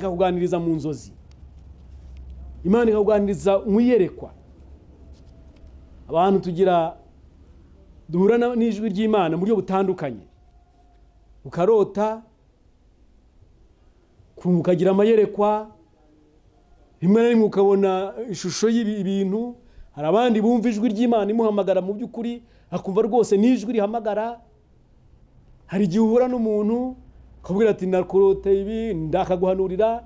Ikakuganiriza mu nzozi, Imana ikakuganiriza mu iyerekwa. Abantu tugira duhura n'ijwi ry'Imana mu buryo butandukanye, ukarota, ukagira amayerekwa, rimwe na rimwe ukabona ishusho y'ibintu. Hari abandi bumva ijwi ry'Imana imuhamagara mu by'ukuri, akumva rwose n'ijwi rihamagara. Hari igihe uhura n'umuntu akubwira ati nakurote ibi, ndakaguhanurira.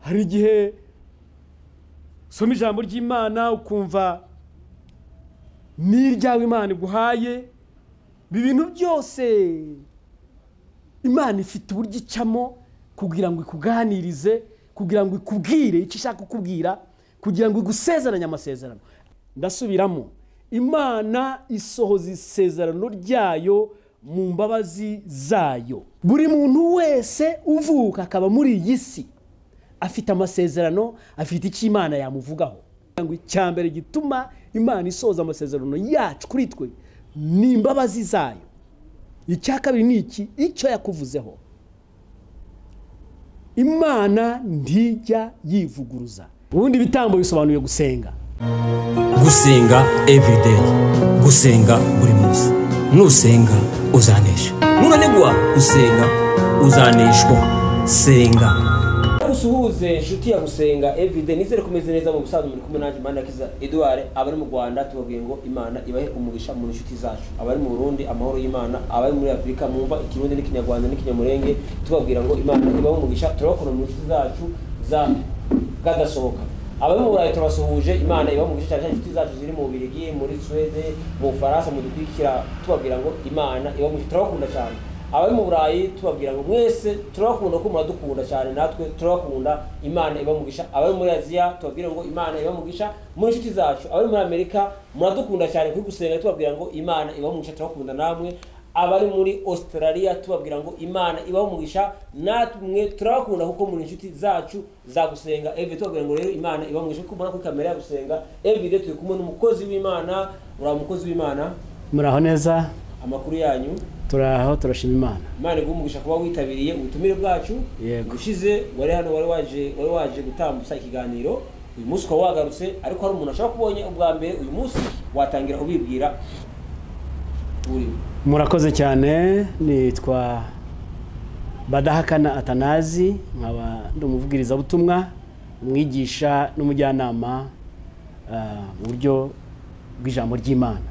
Hari igihe usoma ijambo ry'Imana ukumva n'iryawe Imana iguhaye. Ibi bintu byose Imana ifite uburyo icamo kugira ngo ikuganirize, kugira ngo ikubwire icyo ishaka kukubwira, kugira ngo igusezeranye amasezerano. Ndasubiramo, Imana isohoza isezerano ryayo mu mbabazi zayo. Buri muntu wese uvuka akaba muri iyi si afite amasezerano, afite icyo Imana yamuvugaho. Icya mbere gituma Imana isohoza amasezerano yacu kuri twe ni imbabazi zayo. Icya kabiri ni iki? Icyo yakuvuzeho. Imana ntijya yivuguruza. Ubundi ibitambo bisobanuye gusenga. Gusenga everyday, gusenga buri munsi. Nusenga uzanesha, nunanigwa gusenga uzaneshwa. Senga. Usuhuze inshuti ya Gusenga Everyday, nizere kumeze neza mu busanzwe. Muri kumwe nanjye Manirakiza Edouard. Abari mu Rwanda tubabwiye ngo Imana ibahe umugisha mu nshuti zacu. Abari mu Burundi amahoro y'Imana, abari muri Afrika mwumva Ikirundi n'Ikinyarwanda n'Ikinyamurenge, tubabwira ngo Imana ibahe umugisha. Turabakunda mu nshuti zacu za kadasohoka. Abari mu Burayi turabasuhuje, Imana ibahe umugisha cyane cyane inshuti zacu ziri mu Bubiligi, muri Suède, mu Bufaransa, mudukurikira, tubabwira ngo Imana ibahe umugisha, turabakunda cyane. Abari mu Burayi tubabwira ngo mwese turabakunda ko muradukunda cyane, natwe turabakunda, Imana ibahe umugisha. Abari muri Aziya tubabwira ngo Imana ibahe umugisha muri inshuti zacu. Abari muri Amerika muradukunda cyane kuri gusenga, tubabwira ngo Imana ibahe umugisha, turabakunda namwe. Abari muri Australia tubabwira ngo Imana ibahe umugisha, natwe turabakunda kuko muri inshuti zacu za Gusenga Everyday. Tubabwira ngo rero Imana ibahe umugisha. Kuko mubona kuri kamera ya Gusenga Everyday turi kumwe n'umukozi w'Imana. Uri umukozi w'Imana? Muraho neza. Amakuru yanyu? Turaho, turashima Imana. Imana iguhe umugisha kuba witabiriye ubutumire bwacu. Yego. Ubushize wari hano, wari waje gutambutsa ikiganiro, uyu munsi ukaba wagarutse, ariko hari umuntu ashobora kubonye ubwa mbere uyu munsi, watangira ubibwira uri. Murakoze cyane. Nitwa Badahakana Atanazi, nkaba ndi umuvugirizabutumwa, umwigisha n'umujyanama mu buryo bw'ijambo ry'Imana.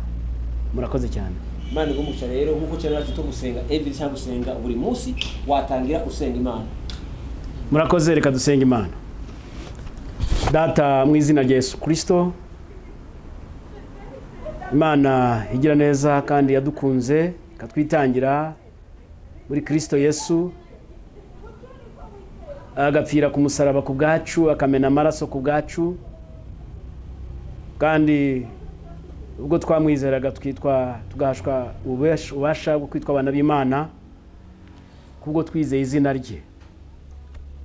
Murakoze cyane. Imana iguhe umugisha. Rero nk'uko cyane yacu Gusenga Everyday cyangwa gusenga buri munsi, watangira usenga Imana. Murakoze, reka dusenga Imana. Data, mu izina rya Yesu Kristo, Imana igira neza kandi yadukunze ikatwitangira muri Kristo Yesu, agapfira ku musaraba ku bwacu, akamena amaraso ku bwacu, kandi ubwo twamwizeraga twitwa, tugahashwa ububasha bwo kwitwa abana b'Imana kubwo twizeye izina rye.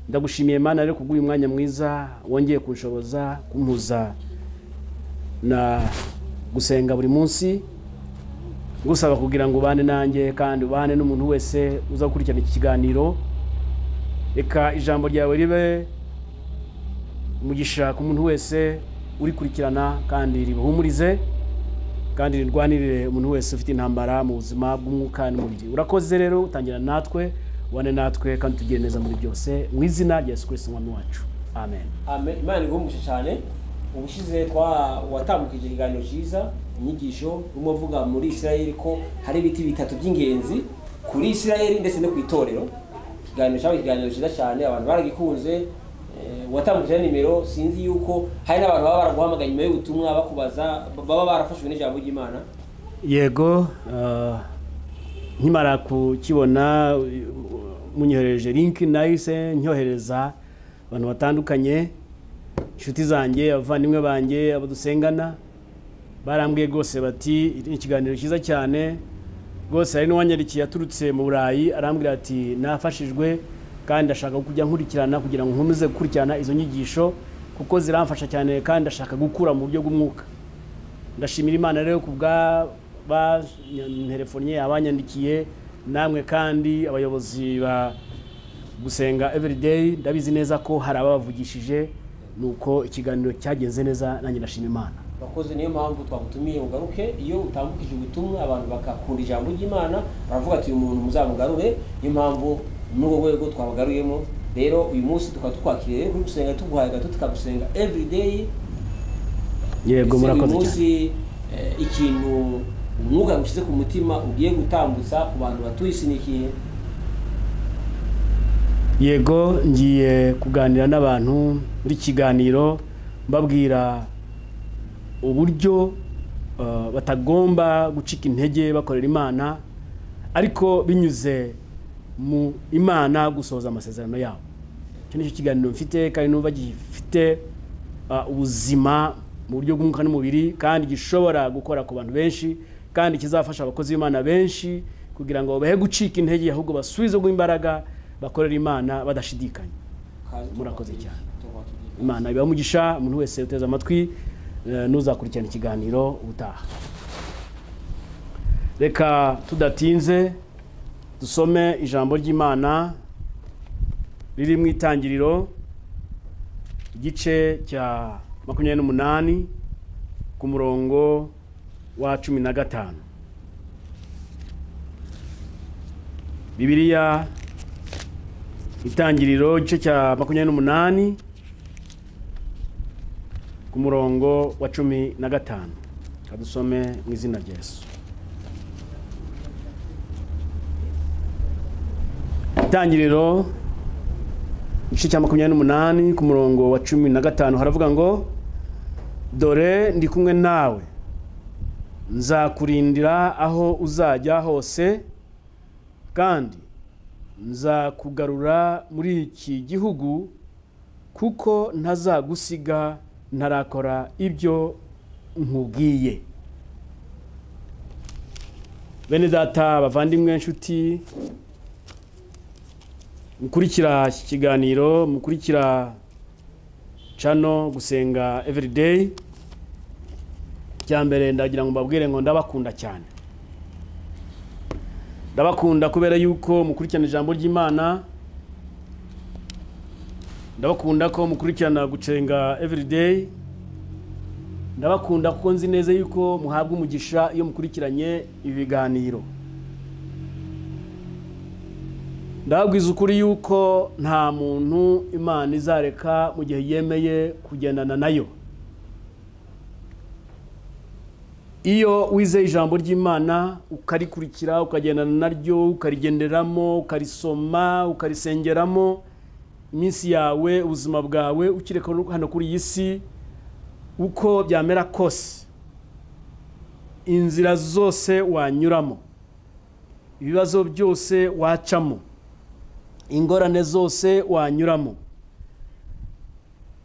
Ndagushimiye Mana rero kubw'uyu mwanya mwiza wongeye kunshoboza kumpuza na gusenga buri munsi, ngusaba kugira ngo ubane nanjye kandi ubane n'umuntu wese uza gukurikirana iki kiganiro. Reka ijambo ryawe ribe umugisha ku muntu wese urikurikirana, kandi ribuhumurize kandi rirwanirire umuntu wese ufite intambara mu buzima bw'umwuka n'umubiri. Urakoze rero, utangira natwe, ubane natwe kandi tugire neza muri byose, mu izina rya Yesu Kristo Umwami wacu, amen. Amen. Imana iguhe umugisha cyane. Ubushize twa watambukije ikiganiro cyiza, inyigisho urimo uvuga muri Israel ko hari ibiti bitatu by'ingenzi kuri Israel ndetse no ku itorero. Ikiganiro cyawe, ikiganiro cyiza cyane, abantu baragikunze. Watambukije nimero, sinzi yuko hari n'abantu baba baraguhamagaye nyuma y'ubutumwa bakubaza, baba barafashwe n'ijambo ry'Imana. Yego, nkimara kukibona munyohereje link, nahise nyohereza abantu batandukanye, inshuti zanjye, abavandimwe banjye, abo dusengana, barambwiye rwose bati ni ikiganiro cyiza cyane rwose. Hari n'uwanyandikiye aturutse mu Burayi, arambwira ati nafashijwe kandi ndashaka kujya nkurikirana kugira ngo nkomeze gukurikirana izo nyigisho kuko ziramfasha cyane kandi ndashaka gukura mu buryo bw'umwuka. Ndashimira Imana rero kubwa bantelefonnye, abanyandikiye, namwe kandi abayobozi ba Gusenga Everyday, ndabizi neza ko hari ababavugishije, nuko ikiganiro cyagenze neza, nanjye ndashima Imana. Urakoze, niyo mpamvu twagutumiye ugaruke. Iyo utambukije ubutumwa abantu bakakunda ijambo ry'Imana, baravuga ati uyu muntu muzamugarure. Niyo mpamvu muri urwo rwego twabagaruyemo. Rero uyu munsi tukaba tukwakiriye kuri Gusenga, tuguhaye gato tukagusenga everyday. Yego, murakoze uyu cyane. Munsi ikintu umwuka ushyize ku mutima ugiye gutambutsa ku bantu batuye isi ni ikihe? Yego, ngiye kuganira n'abantu muri kiganiro mbabwira uburyo batagomba gucika intege bakorera Imana, ariko binyuze mu Imana gusohoza amasezerano yabo. Icyo nicyo kiganiro mfite, kandi numva gifite ubuzima mu buryo bw'umwuka n'umubiri, kandi gishobora gukora ku bantu benshi, kandi kizafasha abakozi b'Imana benshi kugira ngo bahe gucika intege, ahubwo basubizemo imbaraga bakorera Imana badashidikanya. Murakoze cyane. Imana ibahe umugisha umuntu wese uteze amatwi, nuzakurikirana ikiganiro ubutaha. Reka tudatinze dusome ijambo ry'Imana riri mu Itangiriro, igice cya 28 ku murongo wa 15. Bibiliya, Itangiriro, igice cya 28 ku murongo wa 15. Kadusome mu izina rya Yesu. Itangiriro igice cya 28 ku murongo wa 15 haravuga ngo: dore ndi kumwe nawe, nzakurindira aho uzajya hose, kandi nzakugarura muri iki gihugu, kuko ntazagusiga ntarakora ibyo nkubwiye. Bene data, bavandimwe, nshuti mukurikira iki kiganiro, mukurikira channel Gusenga Everyday, cyambere ndagira ngo mbabwire ngo ndabakunda cyane. Ndabakunda kubera yuko mukurikirana ijambo ry'Imana, ndabakunda ko mukurikirana Gusenga Everyday, ndabakunda kuko nzi neza yuko muhabwa umugisha iyo mukurikiranye ibiganiro. Ndababwiza ukuri yuko nta muntu Imana izareka mu gihe yemeye kugendana nayo. Iyo wizeye ijambo ry'Imana ukarikurikira, ukagendana naryo, ukarigenderamo, ukarisoma, ukarisengeramo, iminsi yawe, ubuzima bwawe ukireka hano kuri iyi si, uko byamera kose, inzira zose wanyuramo, ibibazo byose wacamo, ingorane zose wanyuramo,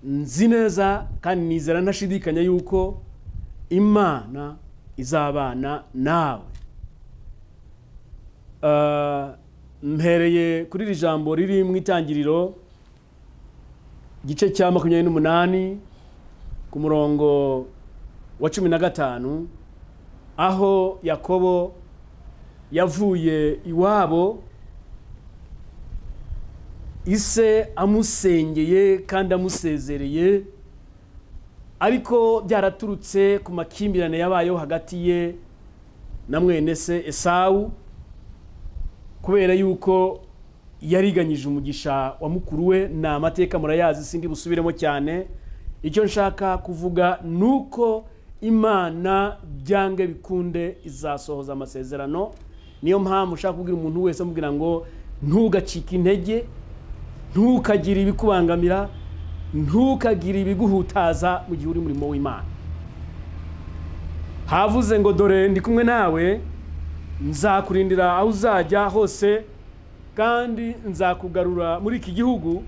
nzi neza kandi nizera ntashidikanya yuko Imana izabana nawe. Mpereye kuri iri jambo riri mu Itangiriro igice cya 28 ku murongo wa 15, aho Yakobo yavuye iwabo, ise amusengeye kandi amusezereye, ariko byaraturutse ku makimbirane yabayeho hagati ye na mwene se Esawu, kubera yuko yariganyije umugisha wa mukuru we. Na amateka murayazi, sindi busubiremo cyane. Icyo nshaka kuvuga nuko Imana byange bikunde izasohoza amasezerano. Niyo mpamvu ushaka kubwira umuntu wese amubwira ngo ntugacike intege, ntukagire ibikubangamira, ntukagire ibiguhutaza mu gihe uri murimo w'Imana. Havuze ngo dore ndi kumwe nawe, nzakurindira aho uzajya hose, kandi nzakugarura muri iki gihugu,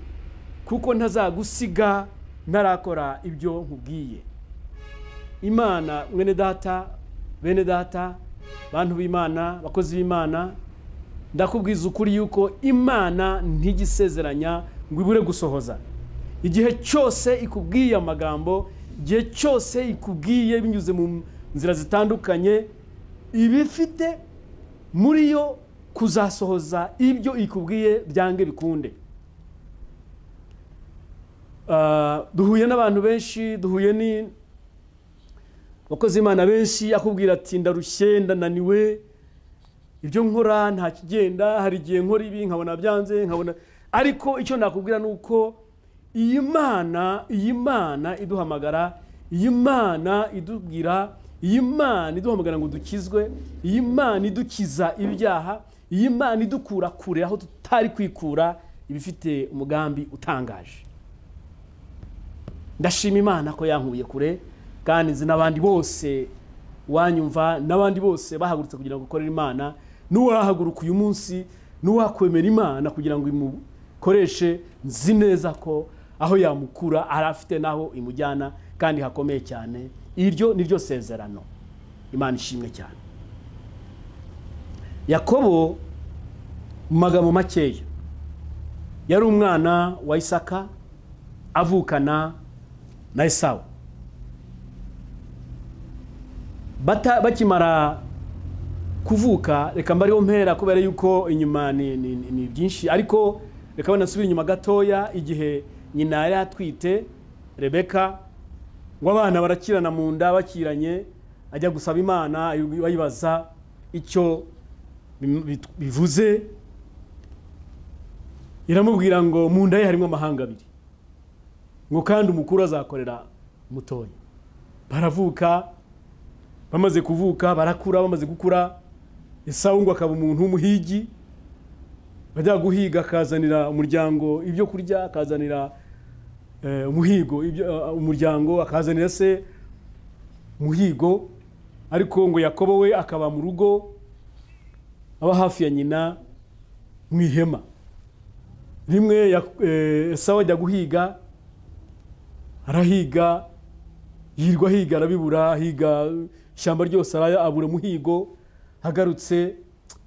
kuko ntazagusiga ntarakora ibyo nkubwiye. Imana, mwene data, bene data, bantu b'Imana, bakozi b'Imana, ndakubwiza ukuri yuko Imana ntigisezeranya ngo ibure gusohoza. Igihe cyose ikubwiye amagambo, igihe cyose ikubwiye binyuze mu nzira zitandukanye, ibifite muri yo kuzasohoza ibyo ikubwiye byange bikunde. Duhuye n'abantu benshi, duhuye ni abakozi b'Imana benshi, akubwira ati ndarushye, ndananiwe, ibyo nkora nta kigenda, hari igihe nkora ibi nkabona byanze, nkabona. Ariko icyo nakubwira ni uko iyi Mana iduhamagara, iyi Mana idubwira, iyi Mana iduhamagara ngo dukizwe, iyi Mana idukiza ibyaha, iyi Mana idukura kure aho tutari kwikura, ibifite umugambi utangaje. Ndashima Imana ko yankuye kure, kandi nzi n'abandi bose wanyumva, n'abandi bose bahagurutse kugira ngo ukorere Imana, n'uwahaguruka uyu munsi, n'uwakwemera Imana kugira ngo imukoreshe, nzi neza ko aho yamukura arafite naho imujyana kandi hakomeye cyane. Iryo ni ryo sezerano. Imana ishimwe cyane. Yakobo mu magambo makeya yari umwana wa Isaka avukana na Esawu. Bakimara kuvuka, reka mbariho mpera kubera yuko inyuma ni byinshi, ariko reka banasubira inyuma gatoya. Igihe nyina yari atwite Rebeka, ngo abana barakirana mu nda, bakiranye, ajya gusaba Imana ayibaza icyo bivuze. Iramubwira ngo mu nda ye harimo amahanga abiri, ngo kandi umukuru azakorera mutoya. Baravuka, bamaze kuvuka barakura, bamaze gukura Esawu ngo akaba umuntu w'umuhigi, bajya guhiga akazanira umuryango ibyo kurya, akazanira umuhigo umuryango, akazanira se umuhigo. Ariko ngo Yakobo we akaba mu rugo, aba hafi ya nyina mu ihema. Rimwe Esawu ajya guhiga, arahiga, yirwa ahiga arabibura, ahiga ishyamba ryose abura umuhigo. Agarutse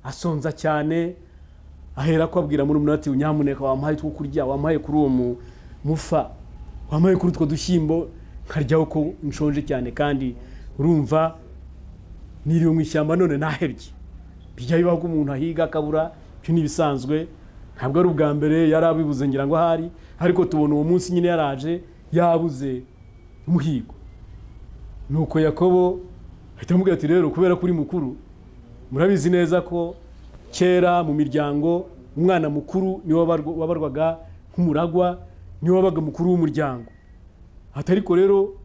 asonza cyane, ahera ko abwira murumuna ati nyamuneka wampaye two kurya, wampaye kuri uwo mufa, wampaye kuri utwo dushyimbo nkaryaho ko nshonje cyane, kandi urumva niriwe mu ishyamba none nahebye. Bijya bibaho ko umuntu ahiga akabura, ibyo ni ibisanzwe, ntabwo ari ubwa mbere yari abibuze ngira ngo ahari, ariko tubona uwo munsi nyine yaraje yabuze umuhigo. Nuko Yakobo ahita amubwira ati rero kubera ko uri mukuru, murabizi neza ko kera mu miryango umwana mukuru niwe wabarwaga nk'umuragwa, niwe wabaga mukuru w'umuryango. Atariko rero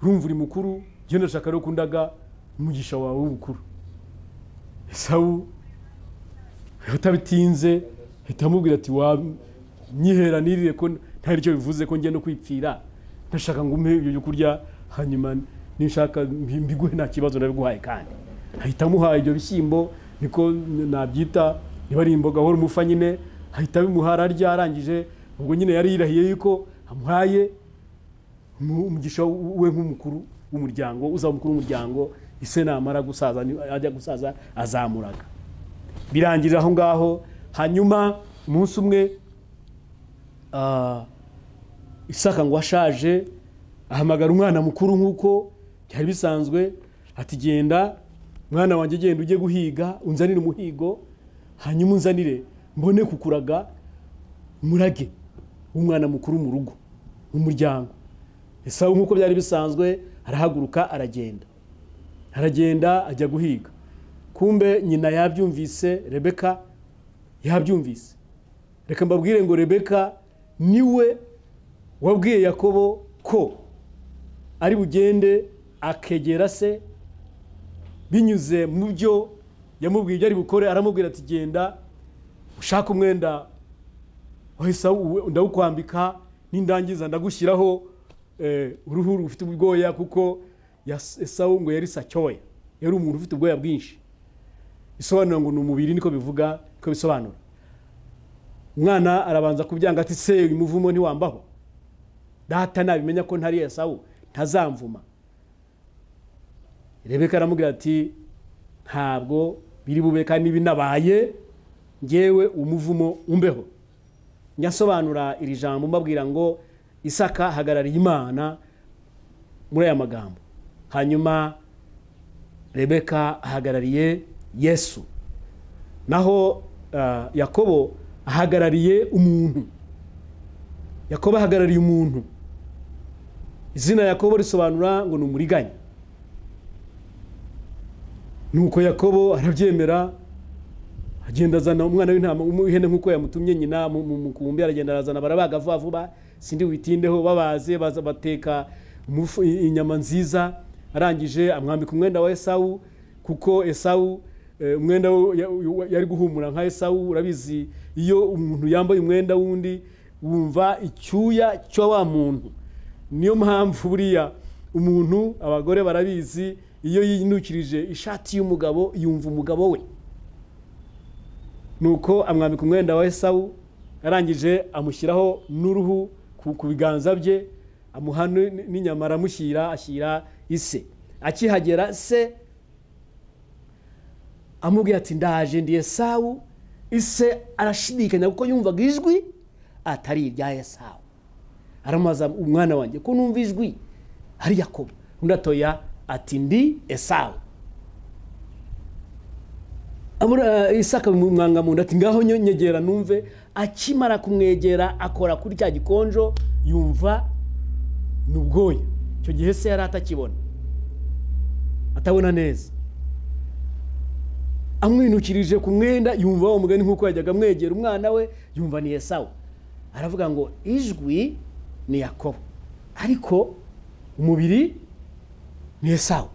urumva uri mukuru, njye ndashaka rero kundaga umugisha wawe w'ubukuru. Esawu utabitinze ahita amubwira ati nyihera nirire ko nta icyo bivuze ko ngiye no kwipfira, ndashaka ngo umpe ibyo kurya, hanyuma nishaka mbiguhe nta kibazo nabiguhaye. Kandi ahita amuha ibyo bishyimbo, niko nabyita, niba ari imboga hora umufa nyine, ahita abimuha ararya. Arangije ubwo nyine yari yirahiye yuko amuhaye umugisha we nk'umukuru w'umuryango, uzaba umukuru w'umuryango, ise namara gusaza, ajya gusaza azamuraga. Birangirira aho ngaho. Hanyuma umunsi umwe Isaka ngo ashaje ahamagara umwana mukuru nk'uko byari bisanzwe, ati genda mwana wanjye, genda ujye guhiga unzanire umuhigo, hanyuma unzanire mbone kukuraga murage w'umwana mukuru mu rugo mu muryango. Esawu nk'uko byari bisanzwe arahaguruka aragenda, aragenda ajya guhiga. Kumbe nyina yabyumvise, Rebeka yabyumvise. Reka mbabwire ngo Rebeka niwe wabwiye Yakobo ko ari bugende akegera se, binyuze mu byo yamubwiye ibyo ari bukore. Aramubwira ati genda ushaka umwenda wa Esawu ndawukwambika, nindangiza ndagushyiraho uruhu rufite ubwoya, kuko Esawu ngo yari sacyoya, yari umuntu ufite ubwoya bwinshi. Isobanura ngo ni umubiri, niko bivuga, niko bisobanura. Umwana arabanza kubyanga ati se uyu muvumo ntiwambaho, data nabimenya ko ntari Esawu ntazamvuma. Rebeka aramubwira ati ntabwo biri bube, kandi binabaye ngewe umuvumo umbeho. Nyasobanura iri jambo mbabwira ngo Isaka hagarariye Imana muri aya magambo, hanyuma Rebeka ahagarariye Yesu, naho Yakobo ahagarariye umuntu. Yakobo ahagarariye umuntu. Izina Yakobo risobanura ngo ni umuriganya. Nuko Yakobo arabyemera, agenda azana umwana w'intama w'ihene nk'uko yamutumye nyina mu mukumbi, aragenda arazana, barabaga vuba vuba, sindi witindeho, babaze baza bateka inyama nziza. Arangije amwambika umwenda wa Esawu, kuko Esawu umwenda yari guhumura nka Esawu. Urabizi iyo umuntu yambaye umwenda wundi wumva icyuya cyo wa muntu. Niyo mpamvu buriya umuntu, abagore barabizi, iyo yinukirije ishati y'umugabo yumva umugabo we. Nuko amwambika umwenda wa Esawu, arangije amushyiraho n'uruhu ku biganza bye, amuha n'inyama aramushyira, ashyira ise. Akihagera se amubwira ati ndaje ndi Esawu. Ise arashidikanya kuko yumvaga ijwi atari irya Esawu. Aramubaza, umwana wanjye ko numva ijwi ari Yakobo? Undi atoya ati ndi Esawu. Isaka mwanga munda ati ngaho nyegera numve. Akimara kumwegera akora kuri cya gikonjo yumva nubwoya. Icyo gihe se yari atakibona, atabona neza. Amwinukirije ku mwenda yumva wa mugani nk'uko yajyaga amwegera umwana we, yumva ni Esawu. Aravuga ngo ijwi ni Yakobo ariko umubiri ni Esawu.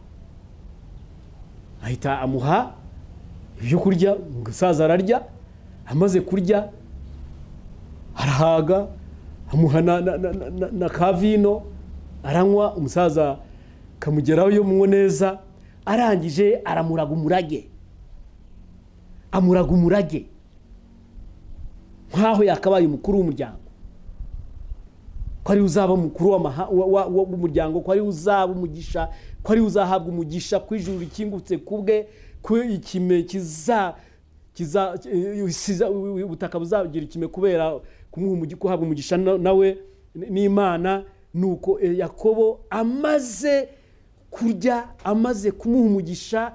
Ahita amuha ibyo kurya, umusaza ararya. Amaze kurya arahaga, amuha na kavino aranywa, umusaza kamugeraho yo munywa neza. Arangije aramuraga umurage, amuraga umurage nkaho yakabaye umukuru w'umuryango, ko ari uzaba umukuru w'umuryango, ko ari uzaba umugisha, ko ari uzahabwa umugisha, ko ijuru rikingutse kubwe, ko ikime kiza ubutaka buzagira ikime kubera kumuha guhabwa umugisha nawe n'Imana. Nuko Yakobo amaze kurya, amaze kumuha umugisha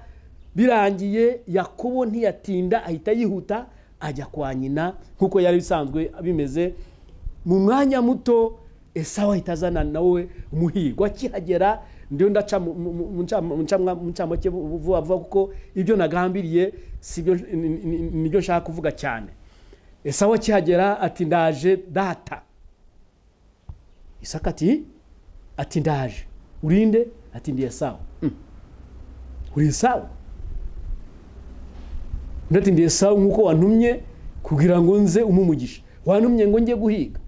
birangiye, Yakobo ntiyatinda ahita yihuta ajya kwa nyina nkuko yari bisanzwe bimeze. Mu mwanya muto Esawu ahita azana nawe umuhigo. Akihagera, ndiyo ndaca mu ncamake vuba vuba kuko ibyo nagambiriye sibyo nibyo nshaka kuvuga cyane. Esawu akihagera ati ndaje data. Isaka ati ndaje. Urinde? Ati ndi Esawu. Uri Esawu? Ndati ndi Esawu nkuko wantumye kugira ngo nze umumugisha, wantumye ngo njye guhiga.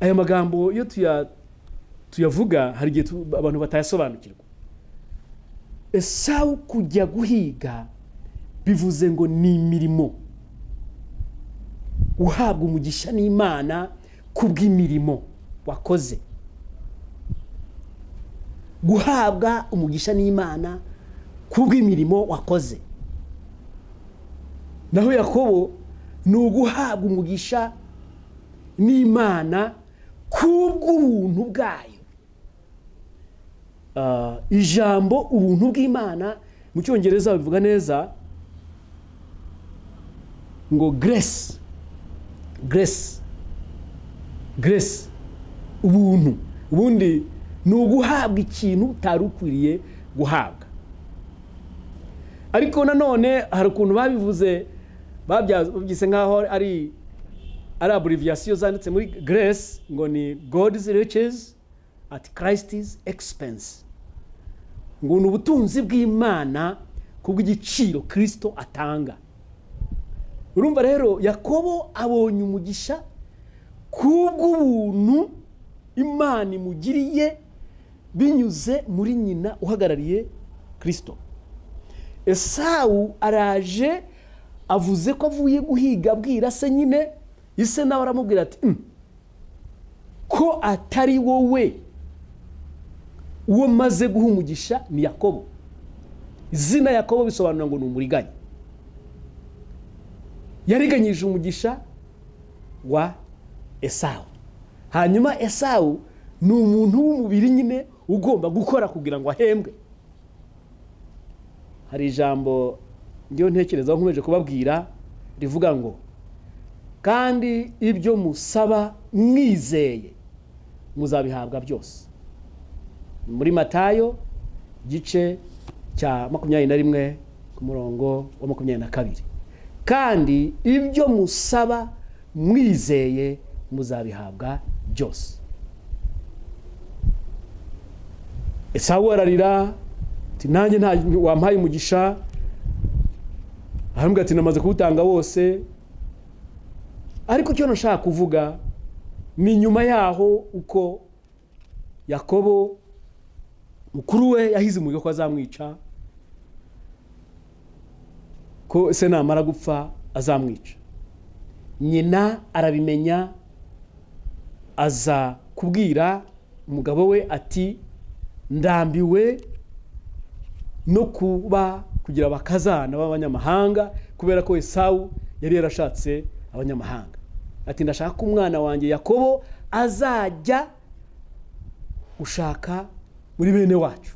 Aya magambo iyo tuyavuga hari igihe abantu batayasobanukirwa. Esawu kujya guhiga bivuze ngo ni imirimo, uhabwa umugisha n'Imana kubw'imirimo wakoze. Guhabwa umugisha n'Imana kubw'imirimo wakoze. Naho Yakobo ni uguhabwa umugisha n'Imana kubw'ubuntu bwayo. Ijambo ubuntu bw'Imana mu Cyongereza bivuga neza ngo grace, grace, grace, ubuntu. Ubundi ni uguhabwa ikintu utari ukwiriye guhabwa. Ariko nanone hari ukuntu babivuze, babyise nkaho ari abbreviation zanditse muri grace, ngo ni God's riches at Christ's expense, ngo ni ubutunzi bw'Imana kubw'igiciro Kristo atanga. Urumva rero Yakobo abonye umugisha kubw'ubuntu Imana imugiriye binyuze muri nyina uhagarariye Kristo. Esawu araje avuze ko avuye guhiga, abwira se nyine. Ise nawe aramubwira ati ko atari wowe uwo maze guha umugisha ni Yakobo. Izina Yakobo bisobanura ngo ni umuriganya. Yariganyije umugisha wa Esawu. Hanyuma Esawu ni umuntu w'umubiri nyine ugomba gukora kugira ngo ahembwe. Hari ijambo ngiyo ntekereza nkomeje kubabwira rivuga ngo Kandi ibyo musaba mwizeye muzabihabwa byose. Muri Matayo gice cya 21 ku murongo wa 22. Kandi ibyo musaba mwizeye muzabihabwa byose. Esawu ararira ati nanjye nta wampaye umugisha, aramubwira ati namaze kuwutanga wose. Ariko icyo nashaka kuvuga ni nyuma yaho uko Yakobo mukuru we yahize umuhigo ko azamwica, ko se namara gupfa azamwica. Nyina arabimenya, aza kubwira umugabo we ati ndambiwe no kuba kugira abakazana b'abanyamahanga, kubera ko Esawu yari yarashatse abanyamahanga. Ati ndashaka ko umwana wanjye Yakobo azajya gushaka muri bene wacu.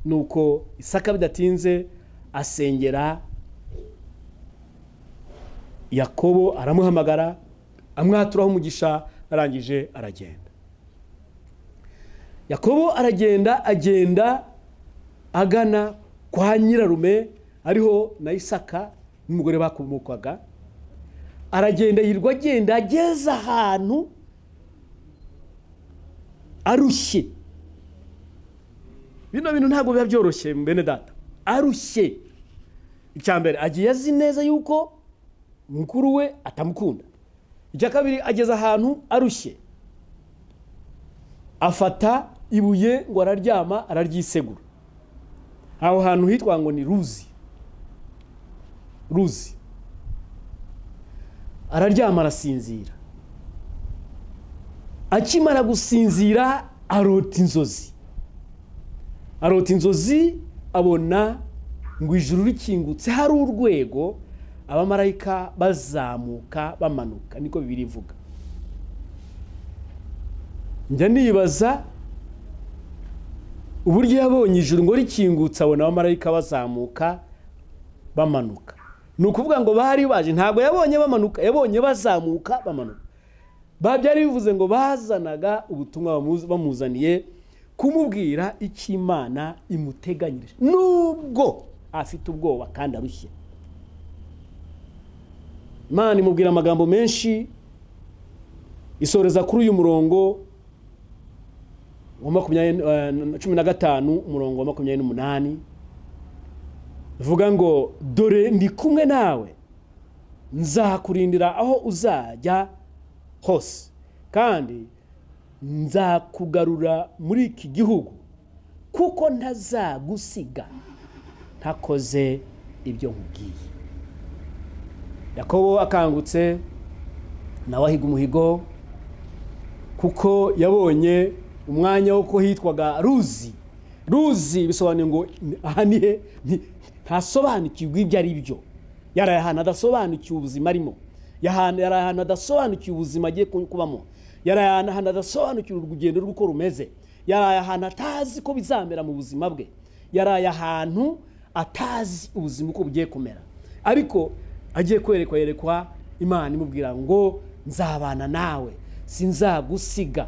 Nuko Isaka bidatinze asengera Yakobo, aramuhamagara, amwaturaho umugisha, arangije aragenda. Yakobo aragenda, agenda agana kwa nyirarume ariho na Isaka n'umugore bakomokwaga. Aragenda yirwa agenda ageze ahantu arushye. Bino bintu ntabwo biba byoroshye bene data. Arushye. Icya mbere agiye azi neza yuko mukuru we atamukunda. Icya kabiri ageze ahantu arushye, afata ibuye ngo araryama, araryisegura. Aho hantu hitwa ngo ni Ruzi. Ruzi. Araryama arasinzira. Akimara gusinzira arota inzozi. Arota inzozi abona ngo ijuru rikingutse, hari urwego abamarayika bazamuka bamanuka, niko Bibiliya ivuga. Njya nibaza uburyo yabonye ijuru ngo rikingutse abona abamarayika bazamuka bamanuka. Ni ukuvuga ngo bari baje, ntabwo yabonye bamanuka, yabonye bazamuka bamanuka. Byari bivuze ngo bazanaga ubutumwa bamuzaniye kumubwira icyo Imana imuteganyirije, nubwo afite ubwoba kandi arushye. Imana imubwira amagambo menshi, isoreza kuri uyu murongo wa 15 umurongo wa 28, vuga ngo dore ndi kumwe nawe, nzakurindira aho uzajya hose, kandi nzakugarura muri iki gihugu, kuko ntazagusiga ntakoze ibyo nkubwiye. Yakobo akangutse nawe ahiga umuhigo, kuko yabonye umwanya wo hitwaga Ruzi. Ruzi bisobanuye ngo aha ni he, ntasobanukirwa ibyo ari byo. Yari ahantu adasobanukiwe ubuzima arimo, yari ahantu adasobanukiwe ubuzima agiye kubamo, yari ahantu adasobanukiwe urugendo rw'uko rumeze, yari ahantu atazi ko bizamera mu buzima bwe, yari ahantu atazi ubuzima uko bugiye kumera. Ariko agiye kwerekwa, yerekwa Imana imubwira ngo nzabana nawe, sinzagusiga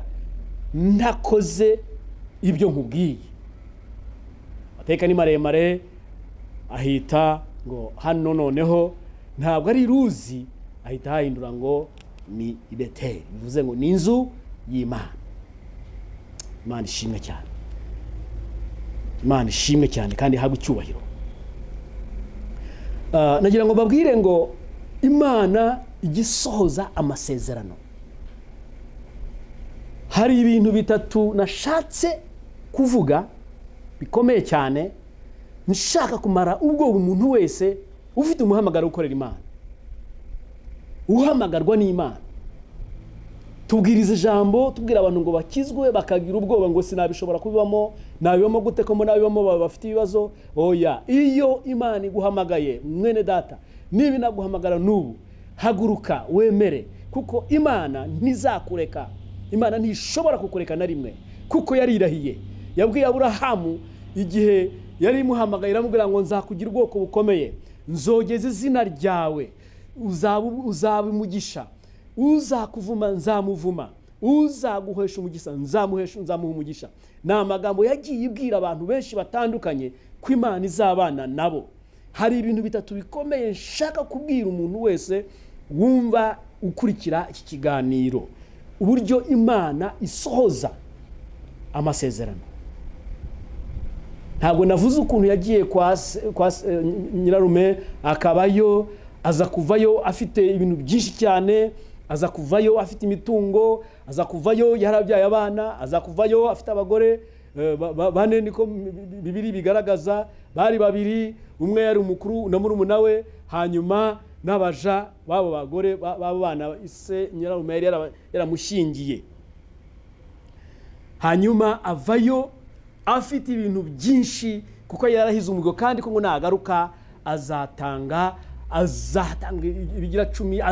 ntakoze ibyo nkubwiye. Amateka ni maremare, ahita ngo hano noneho ntabwo ari Ruzi, ahita hahindura ngo ni Beteli, bivuze ngo ni inzu y'Imana. Imana ishimwe cyane, Imana ishimwe cyane kandi ihabwe icyubahiro. Nagira ngo babwire ngo Imana igisohoza amasezerano. Hari ibintu bitatu nashatse kuvuga bikomeye cyane, nshaka kumara ubwoba umuntu wese ufite umuhamagaro ukorera Imana, uhamagarwa n'Imana. Tubwiriza ijambo, tubwira abantu ngo bakizwe, bakagira ubwoba ngo sinabishobora kubibamo, nabibamo gute ko nabibamo bafite ibibazo. Oya, iyo Imana iguhamagaye mwene data, niba inaguhamagara n'ubu, haguruka wemere, kuko Imana ntizakureka. Imana ntishobora kukureka na rimwe, kuko yarirahiye. Yabwiye Aburahamu igihe yari imuhamagaye, iramubwira ngo nzakugira ubwoko bukomeye, nzogeza izina ryawe, Uzaba umugisha, uzakuvuma nzamuvuma, uzaguhesha umugisha nzamuha umugisha. Ni amagambo yagiye ibwira abantu benshi batandukanye ko Imana izabana nabo. Hari ibintu bitatu bikomeye nshaka kubwira umuntu wese wumva ukurikira iki kiganiro, uburyo Imana isohoza amasezerano. Ntabwo navuze ukuntu yagiye kwa nyirarume akabayo, aza kuvayo afite ibintu byinshi cyane, aza kuvayo afite imitungo, aza kuvayo yarabyaye abana, aza kuvayo afite abagore bane, niko bibiri bigaragaza, bari babiri, umwe yari umukuru na murumuna we, hanyuma n'abaja babo bagore babo bana ise nyirarume yari yaramushyingiye. Hanyuma avayo afite ibintu byinshi kuko yarahize umuhigo, kandi ko ngo nagaruka azatanga ibigira 10,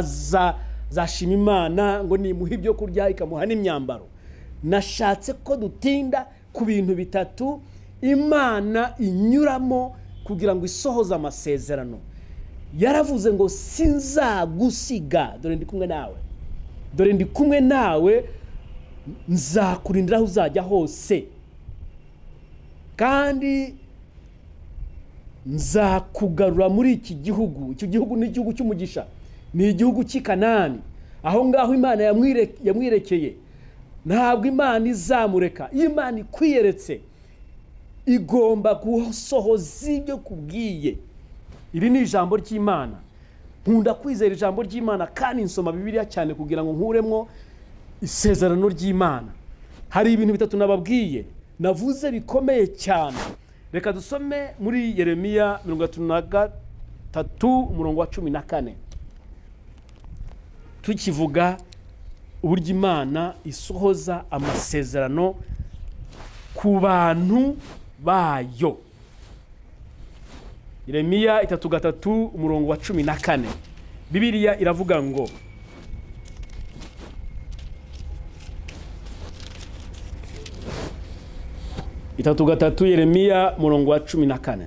azashima Imana ngo nimuhe ibyo kurya ikamuha n'imyambaro. Nashatse ko dutinda ku bintu bitatu Imana inyuramo kugira ngo isohoze amasezerano. Yaravuze ngo sinzagusiga, dore ndi kumwe nawe, dore ndi kumwe nawe, nzakurindira aho uzajya hose, kandi nzakugarura muri iki gihugu. Icyo gihugu ni igihugu cy'umugisha, ni igihugu cy'i Kanani, aho ngaho Imana yamwirekeye. Ntabwo Imana izamureka. Iyo Imana ikwiyeretse igomba gusohoza ibyo kubwiye. Iri ni ijambo ry'Imana. Nkunda kwizera ijambo ry'Imana kandi nsoma Bibiliya cyane kugira ngo nkuremwo isezerano ry'Imana. Hari ibintu bitatu nababwiye navuze bikomeye cyane. Reka dusome muri Yeremiya 33 umurongo wa 14, tukivuga uburyo Imana isohoza amasezerano ku bantu bayo. Yeremiya 3:3 umurongo wa 14, Bibiliya iravuga ngo 3:3 Yeremiya umurongo wa 14.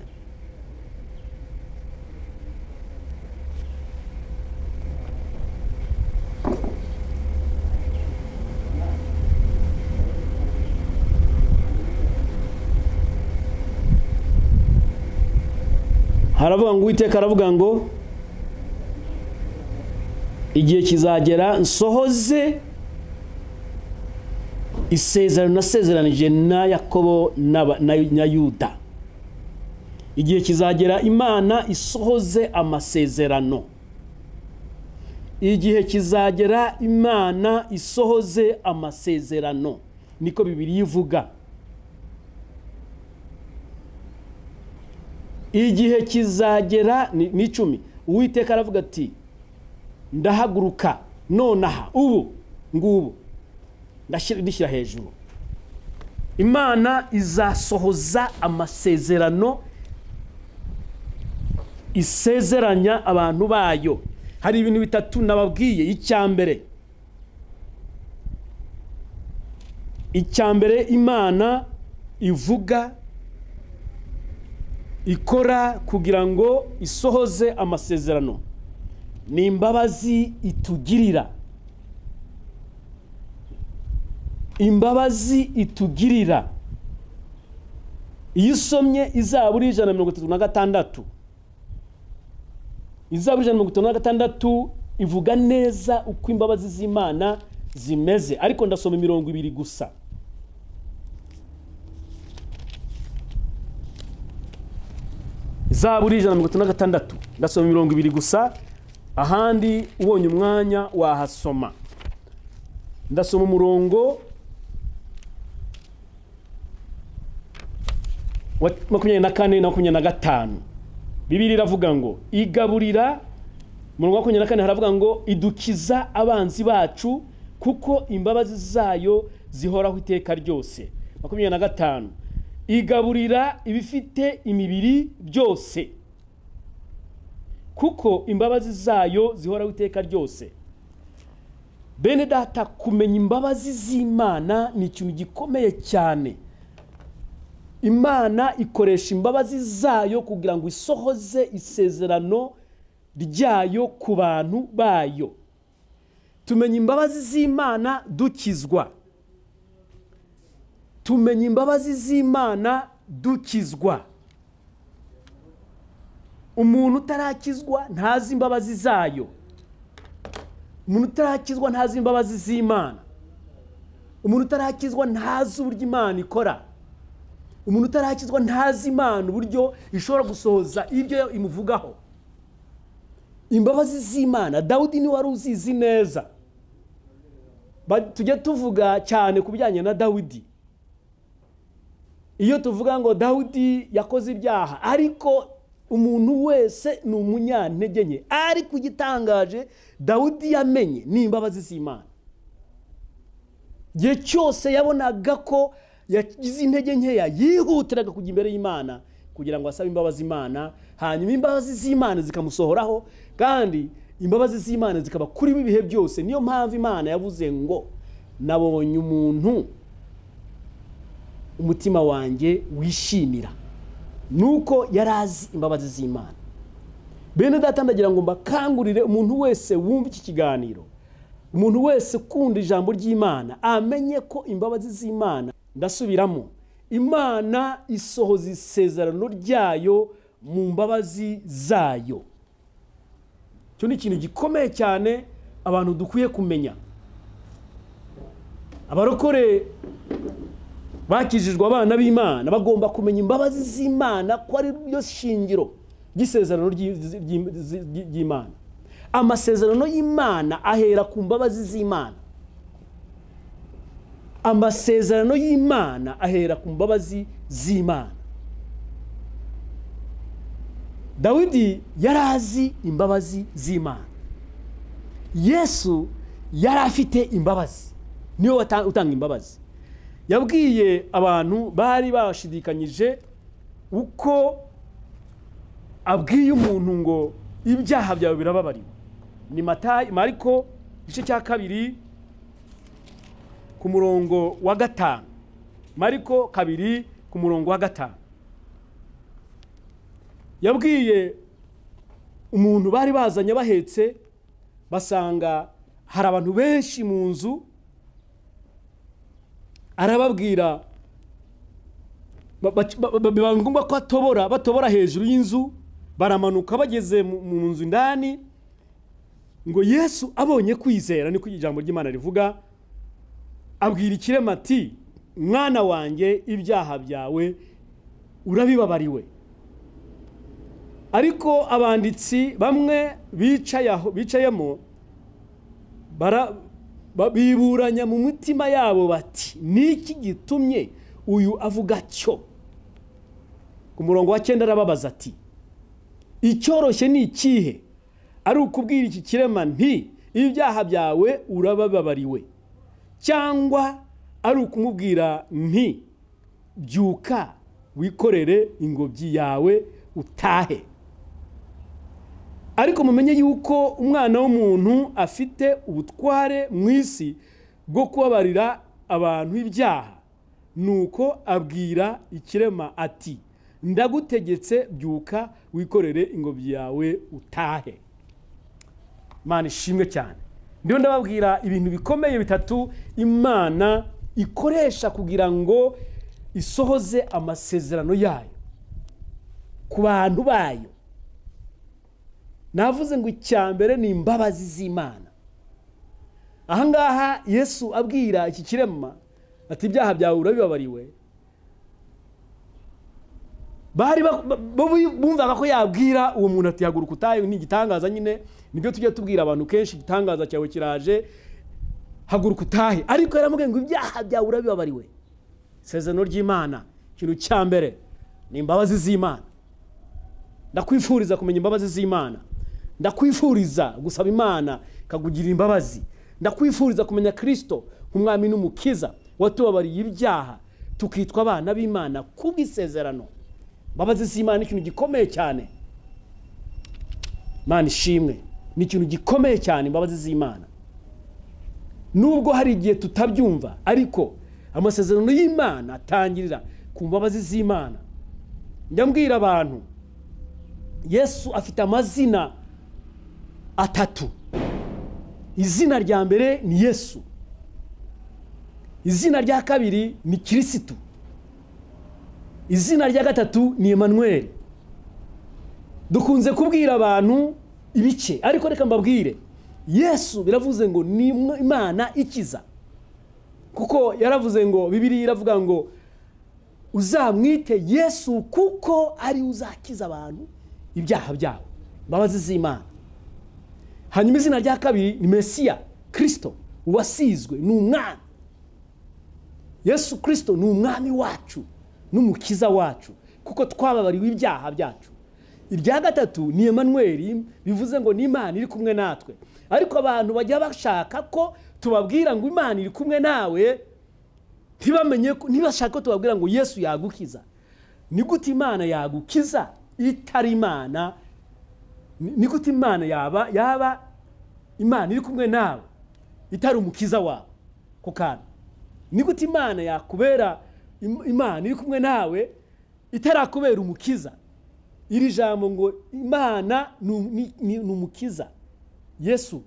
Haravuga ngo Uwiteka aravuga ngo igihe kizagera nsohoze isezerano nasezeranije na Yakobo na Yuda. Igihe kizagera Imana isohoze amasezerano. Igihe kizagera Imana isohoze amasezerano, niko Bibiliya ivuga. Igihe kizagera ni 10. Uwiteka aravuga ati ndahaguruka nonaha ubu ngubu ndashyira hejuru. Imana izasohoza amasezerano isezeranya abantu bayo. Hari ibintu bitatu nababwiye. Icyambere Imana ivuga ikora kugira ngo isohoze amasezerano ni imbabazi itugirira. Imbabazi itugirira. Iyo usomye Izaburi 136, Izaburi 136 ivuga neza uko imbabazi z'Imana zimeze, ariko ndasoma imirongo ibiri gusa. Zaburi 136 ndasoma imirongo ibiri gusa, ahandi ubonye umwanya wahasoma. Ndasoma umurongo wa 24 na 25. Bibiliya iravuga ngo igaburira, umurongo wa 24 haravuga ngo idukiza abanzi bacu kuko imbabazi zayo zihoraho iteka ryose. 25 igaburira ibifite imibiri byose kuko imbabazi zayo zihoraho iteka ryose. Bene data, kumenya imbabazi z'Imana ni ikintu gikomeye cyane. Imana ikoresha imbabazi zayo kugira ngo isohoze isezerano ryayo ku bantu bayo. Tumenya imbabazi z'Imana dukizwa. Tumenya imbabazi z'Imana dukizwa. Umuntu utarakizwa ntazi imbabazi zayo. Umuntu utarakizwa ntazi imbabazi z'Imana. Umuntu utarakizwa ntazi uburyo Imana ikora. Umuntu utarakizwa ntazi Imana uburyo ishobora gusohoza ibyo imuvugaho. Imbabazi z'Imana Dawudi ni wari uzizi neza. Tujya tuvuga cyane ku bijyanye na Dawudi. Iyo tuvuga ngo Dawudi yakoze ibyaha, ariko umuntu wese ni umunyantege nke. Ariko igitangaje Dawudi yamenye ni imbabazi z'Imana. Igihe cyose yabonaga ko yagize intege nkeya, yihutiraga kujya imbere y'Imana kugira ngo asabe imbabazi Imana, hanyuma imbabazi z'Imana zikamusohoraho, kandi imbabazi z'Imana zikaba kuri we ibihe byose. Niyo mpamvu Imana yavuze ngo nabonye umuntu umutima wanjye wishimira, nuko yarazi imbabazi z'Imana. Bene data, ndagira ngo mbakangurire umuntu wese wumva iki kiganiro, umuntu wese ukunda ijambo ry'Imana, amenye ko imbabazi z'Imana, ndasubiramo, Imana isohoza isezerano ryayo mu mbabazi zayo. Icyo ni ikintu gikomeye cyane abantu dukwiye kumenya. Abarokore bakijijwe abana b'Imana bagomba kumenya imbabazi z'Imana ko ari ryo shingiro ry'isezerano ry'Imana. Amasezerano y'Imana ahera ku mbabazi z'Imana. Amasezerano y'Imana ahera ku mbabazi z'Imana. Dawidi yarazi imbabazi z'Imana. Yesu yari afite imbabazi, niwe utanga imbabazi. Yabwiye abantu bari bashidikanyije uko abwiye umuntu ngo ibyaha byawe birababariwe. Ni Matayo, Mariko igice cya 2 ku murongo wa 5. Mariko 2 ku murongo wa 5. Yabwiye umuntu bari bazanye bahetse, basanga hari abantu benshi mu nzu, arababwira biba ngombwa ko batobora hejuru y'inzu, baramanuka bageze mu nzu indani. Ngo Yesu abonye kwizera, niko ijambo ry'Imana rivuga, abwira ikirema ati mwana wanjye ibyaha byawe urabibabariwe. Ariko abanditsi bamwe bicayemo biburanya mu mitima yabo bati niki gitumye uyu avuga cyo? Ku murongo wa 9 arababaza ati icyoroshye ni ikihe? Ari ukubwira iki kirema nti ibyaha byawe urababariwe, cyangwa ari ukumubwira nti byuka wikorere ingobyi yawe utahe? Ariko mumenye yuko umwana w'umuntu afite ubutware mu isi bwo kubabarira abantu ibyaha. Nuko abwira ikirema ati ndagutegetse byuka wikorere ingobyi yawe utahe. Imana ishimwe cyane. Ndiyo ndababwira ibintu bikomeye bitatu Imana ikoresha kugira ngo isohoze amasezerano yayo ku bantu bayo. Navuze ngo icyambere ni imbabazi z'Imana. Ahangaha Yesu abwira iki kirema ati ibyaha byawe urabibabariwe. Bari bumvaga ko yabwira uwo muntu ati haguruka utahe, ni igitangaza nyine, nibyo tujya tubwira abantu kenshi, igitangaza cyawe kiraje, haguruka utahe. Ariko yaramubwiye ngo ibyaha byawe urabibabariwe. Isezerano ry'Imana, ikintu cya mbere ni imbabazi z'Imana. Ndakwifuriza kumenya imbabazi z'Imana. Ndakwifuriza gusaba Imana ikakugira imbabazi. Ndakwifuriza kumenya Kristo nk'umwami n'umukiza watubabariye ibyaha, tukitwa abana b'Imana kubw'isezerano. Imbabazi z'Imana ni ikintu gikomeye cyane. Imana ishimwe, ni ikintu gikomeye cyane imbabazi z'Imana. Nubwo hari igihe tutabyumva, ariko amasezerano y'Imana atangirira ku mbabazi z'Imana. Njya mbwira abantu, Yesu afite amazina atatu. Izina rya mbere ni Yesu, izina rya kabiri ni Kirisitu, izina rya gatatu ni Emmanuel. Dukunze kubwira abantu ibice, ariko reka mbabwire, Yesu biravuze ngo ni Imana ikiza, kuko yaravuze ngo, Bibiliya iravuga ngo uzamwite Yesu kuko ari uzakiza abantu ibyaha byabo, imbabazi z'Imana. Hanyuma izina rya kabiri ni Mesiya Kristo, uwasizwe, ni umwami. Yesu Kristo ni umwami wacu n'umukiza wacu, kuko twababariwe ibyaha byacu. Irya gatatu ni Emmanuel, bivuze ngo ni Imana iri kumwe natwe. Ariko abantu bajya bashaka ko tubabwira ngo Imana iri kumwe nawe, ntibamenye, ntibashaka ko tubabwira ngo Yesu yagukiza. Ni gute Imana yagukiza itari Imana? Ni gute Imana yaba Imana iri kumwe nawe itari umukiza wawe? Ko kana ni gute Imana yakubera Imana iri kumwe nawe itarakubera umukiza? Iri jambo ngo Imana ni umukiza, Yesu,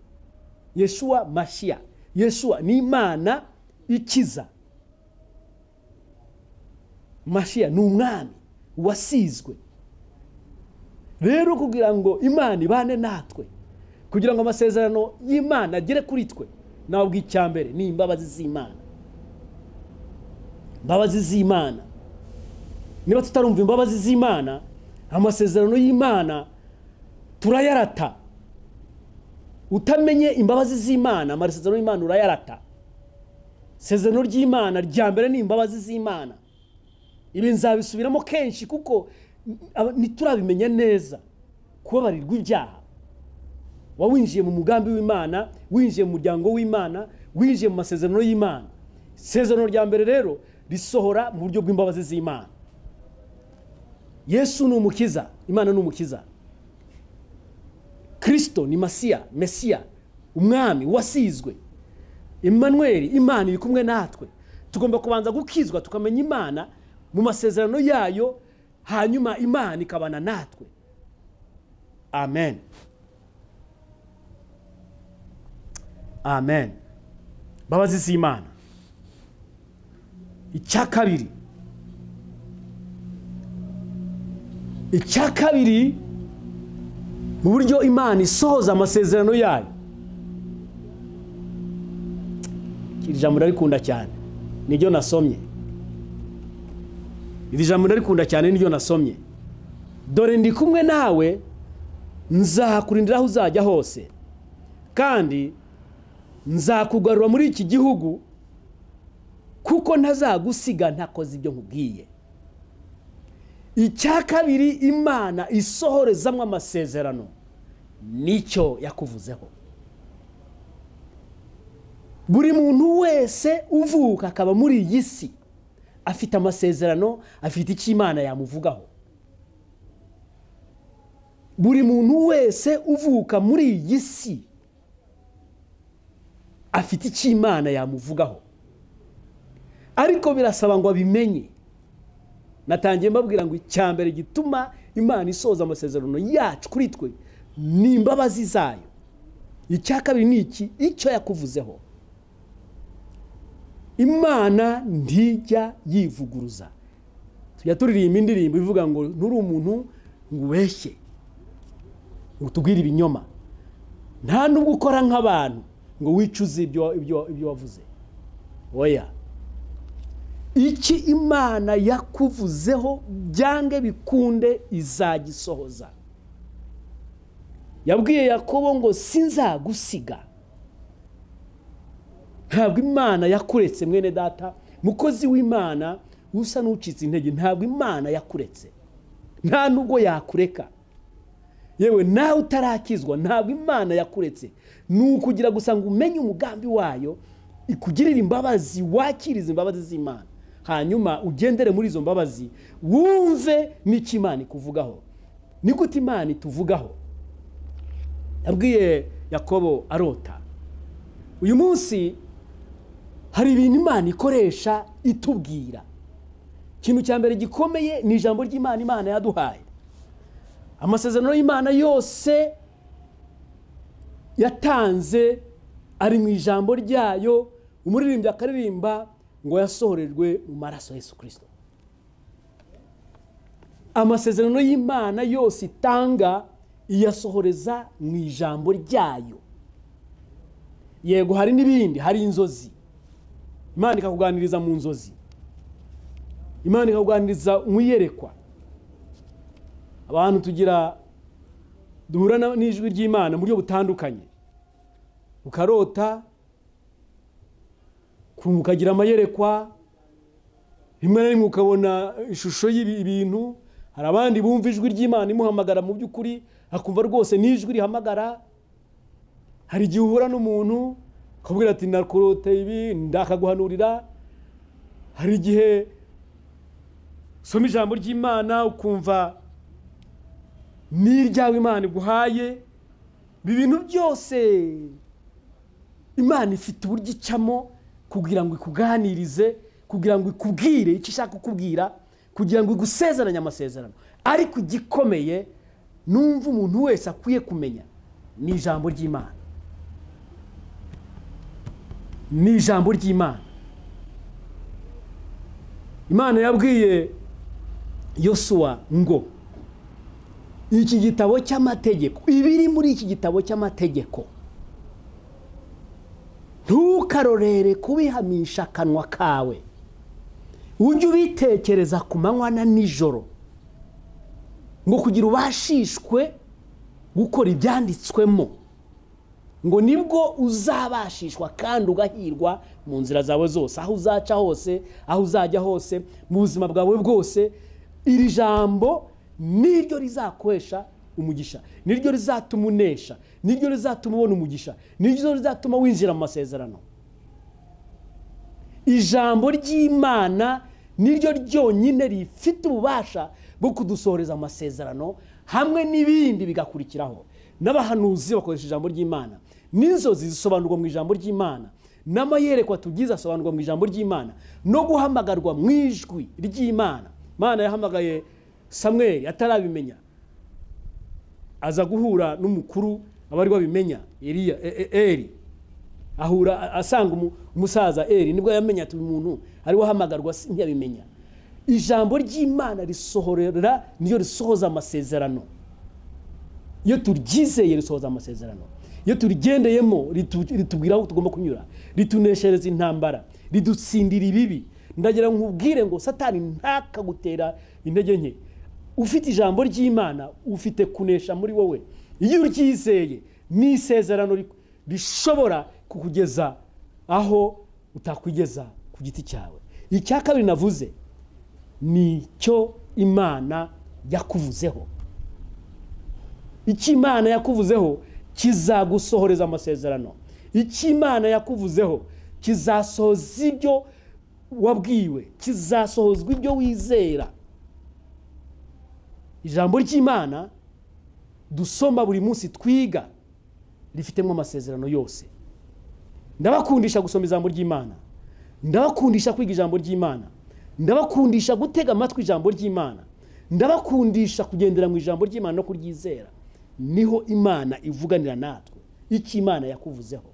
Yeshua Mashia, Yeshua ni Imana ikiza, Mashia ni umwami wasizwe. Rero kugira ngo Imana ibane natwe, kugira ngo amasezerano y'Imana agere kuri twe, nabwo icyambere ni imbabazi z'Imana. Imbabazi z'Imana. Niba tutarumva imbabazi z'Imana, amasezerano y'Imana turayarata. Utamenye imbabazi z'Imana, amasezerano y'Imana urayarata. Isezerano ry'Imana rya mbere ni imbabazi z'Imana. Ibi nzabisubiramo kenshi kuko ntiturabimenya neza. Kubabarirwa ibyaha, wawinjiye mu mugambi w'Imana, winjiye mu muryango w'Imana, winjiye mu masezerano y'Imana. Isezerano rya mbere rero risohora mu buryo bw'imbabazi z'Imana. Yesu ni umukiza, Imana ni umukiza. Kristo ni Masiya, Mesiya, umwami wasizwe. Emmanuel, Imana iri kumwe natwe. Tugomba kubanza gukizwa tukamenya Imana mu masezerano yayo, hanyuma Imana ikabana natwe. Amen. Amen. Mbabazi z'Imana. Icya kabiri mu buryo Imana isohoza amasezerano yayo. Iri jambo ndarikunda cyane, niryo nasomye. Iri jambo ndarikunda cyane, niryo nasomye. Dore ndi kumwe nawe, nzakurindira aho uzajya hose, kandi nzakugarura muri iki gihugu, kuko ntazagusiga ntakoze ibyo nkubwiye. Icya kabiri Imana isohorezamwe amasezerano nicyo yakuvuzeho. Buri muntu wese uvuka akaba muri iyi si afite amasezerano, afite icyo Imana yamuvugaho. Buri muntu wese uvuka muri iyi si afite icyo Imana yamuvugaho, ariko birasaba ngo abimenye. Natangiye mbabwira ngo icya mbere gituma Imana isohoza amasezerano yacu kuri twe ni imbabazi zayo. Icya kabiri ni iki? Icyo yakuvuzeho. Imana ntijya yivuguruza. Tujya turirimba indirimbo ivuga ngo nturi umuntu ngo ubeshye, ngo utubwire ibinyoma, nta nubwo ukora nk'abantu ngo wicuze ibyo wavuze. Oya, iki Imana yakuvuzeho byange bikunde izagisohoza. Yabwiye Yakobo ngo sinzagusiga. Ntabwo Imana yakuretse mwene data, mukozi w'Imana usa n'ucitse intege, ntabwo Imana yakuretse, nta nubwo yakureka. Yewe nawe utarakizwa, ntabwo Imana yakuretse. Ni ukugira gusa ngo umenye umugambi wayo, ikugirire imbabazi, wakirize imbabazi z'Imana, hanyuma ugendere muri izo mbabazi, wumve n'icyo Imana ikuvugaho. Ni gute Imana ituvugaho? Yabwiye Yakobo arota. Uyu munsi hari ibintu Imana ikoresha itubwira. Ikintu cya mbere gikomeye ni ijambo ry'Imana Imana yaduhaye. Amasezerano y'Imana yose yatanze ari mu ijambo ryayo. Umuririmbyi akaririmba ngo yasohorejwe mu maraso ya Yesu Kristo. Amasezerano y'Imana yose itanga iyasohoreza mu ijambo ryayo. Yego hari n'ibindi, hari inzozi. Imana ikakuganiriza mu nzozi, Imana ikakuganiriza mu iyerekwa. Abantu tugira duhura n'ijwi ry'Imana mu buryo butandukanye. Ukarota, ukagira amayerekwa, rimwe na rimwe ukabona ishusho y'ibintu. Hari abandi bumva ijwi ry'Imana imuhamagara mu by'ukuri, akumva rwose n'ijwi rihamagara. Hari igihe uhura n'umuntu akubwira ati nakurote ibi ndakaguhanurira. Hari igihe usoma ijambo ry'Imana ukumva n'iryawe Imana iguhaye. Ibi bintu byose Imana ifite uburyo icamo kugira ngo ikuganirize, kugira ngo ikubwire icyo ishaka kukubwira, kugira ngo igusezeranye amasezerano. Ariko igikomeye numva umuntu wese akwiye kumenya ni ijambo ry'Imana. Ni ijambo ry'Imana. Imana yabwiye Yosuwa ngo iki gitabo cy'amategeko, ibiri muri iki gitabo cy'amategeko, ntukarorere kubihamisha akanwa kawe, ujye ubitekereza ku manywa na nijoro, ngo kugira ubashishwe gukora ibyanditswemo, ngo nibwo uzabashishwa kandi ugahirwa mu nzira zawe zose, aho uzaca hose, aho uzajya hose, mu buzima bwawe bwose. Iri jambo niryo rizakoresha umugisha, niryo rizatuma unesha, niryo rizatuma ubona umugisha, niryo rizatuma winjira mu masezerano. Ijambo ry'Imana niryo ryonyine rifite ububasha bwo kudusohoreza amasezerano, hamwe n'ibindi bigakurikiraho. N'abahanuzi bakoresha ijambo ry'Imana, n'inzozi zisobanurwa mu ijambo ry'Imana, n'amayerekwa tugize asobanurwa mu ijambo ry'Imana, no guhamagarwa mu ijwi ry'Imana. Imana yahamagaye Samweli atarabimenya, aza guhura n'umukuru abari babimenya, Eliya, Eli. Ahura asanga umusaza Eli, nibwo yamenya ati umuntu ari wahamagarwa ntiyabimenya. Ijambo ry'Imana risohorera, niyo risohoza amasezerano. Iyo turyizeye risohoza amasezerano. Iyo turigendeyemo ritubwira aho tugomba kunyura, rituneshereza intambara, ridutsindira ibibi. Ndagira nkubwire ngo Satani ntakagutera intege nke. Ufite ijambo ry'Imana ufite kunesha muri wowe. Iyo uryizeye ni isezerano rishobora kukugeza aho utakwigeza ku giti cyawe. Icya kabiri navuze ni cyo Imana yakuvuzeho. Icyo Imana yakuvuzeho kizagusohoreza amasezerano. Icyo Imana yakuvuzeho kizasohoza ibyo wabwiwe, kizasohozwa ibyo wizera. Ijambo ry'Imana dusoma buri munsi twiga rifitemo amasezerano yose. Ndabakundisha gusoma ijambo ry'Imana, ndabakundisha kwiga ijambo ry'Imana, ndabakundisha gutega amatwi ijambo ry'Imana, ndabakundisha kugendera mu ijambo ry'Imana no kuryizera. Niho Imana ivuganira natwe. Icyo Imana yakuvuzeho,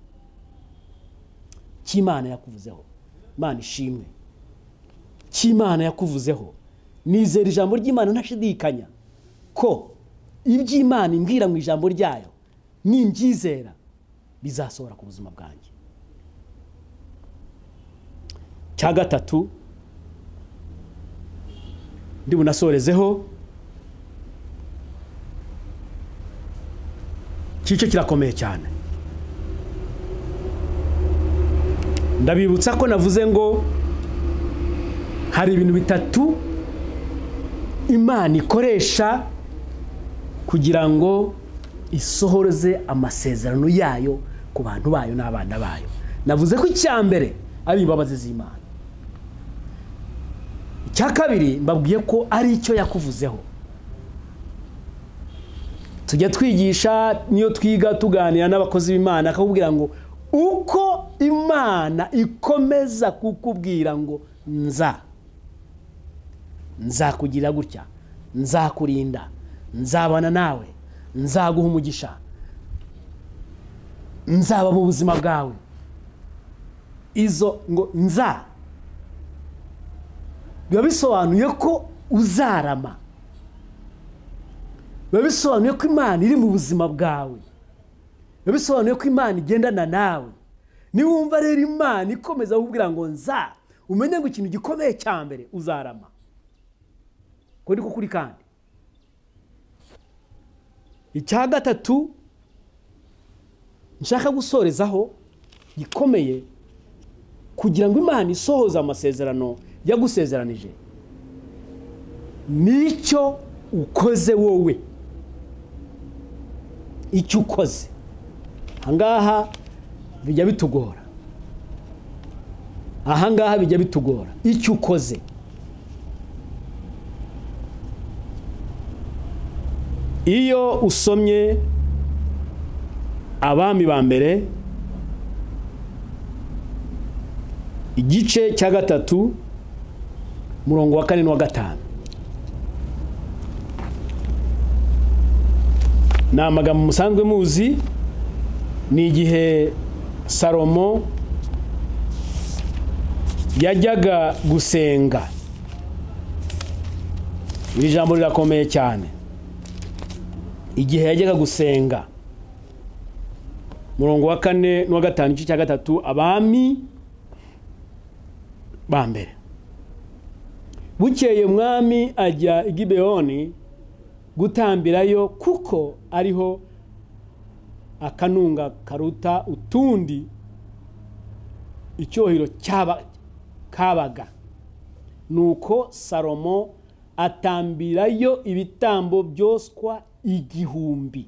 icyo Imana yakuvuzeho, Imana ishimwe. Icyo Imana yakuvuzeho, nizera ijambo ry'Imana ntashidikanya ko ibyo Imana imbwira mu ijambo ryayo nimbyizera bizasohora ku buzima bwanjye. Cya gatatu ndi bunasorezeho, cyo kirakomeye cyane. Ndabibutsa ko navuze ngo hari ibintu bitatu Imana ikoresha kugira ngo isohoreze amasezerano yayo ku bantu bayo n'abana bayo. Navuze ko icya mbere ari imbabazi z'Imana. Icya kabiri mbabwiye ko ari icyo yakuvuzeho. Tujya twigisha, niyo twiga tuganira n'abakozi b'Imana, akakubwira ngo uko Imana ikomeza kukubwira ngo nzakugira gutya, nzakurinda, nzabana nawe, nzaguha umugisha. Nzaba mu buzima bwawe. Izo ngo nza biba bisobanuye ko uzarama, biba bisobanuye ko Imana iri mu buzima bwawe, biba bisobanuye ko Imana igendana nawe. Niwumva rero Imana ikomeza kukubwira ngo nza, umenye ngo ikintu gikomeye cya mbere uzarama. Ko niko kuri. Kandi icya gatatu nshaka gusorezaho gikomeye kugira ngo Imana isohoze amasezerano yagusezeranije, nicyo ukoze wowe. Icyo ukoze ahangaha bijya bitugora, ahangaha bijya bitugora. Icyo ukoze, iyo usomye Abami ba mbere igice cya 3 murongo wa 4 n'uwa 5, ni amagambo musanzwe muzi. Ni igihe Salomo yajyaga gusenga. Iri jambo rirakomeye cyane. Igihe yajyaga gusenga, murongo wa 4 n'uwa 5 igice cya 3, Abami ba mbere. Bukeye umwami ajya i Gibeyoni gutambirayo, kuko ariho akanunga karuta utundi icyohiro kabaga. Nuko Salomo atambirayo ibitambo byoswa 1000.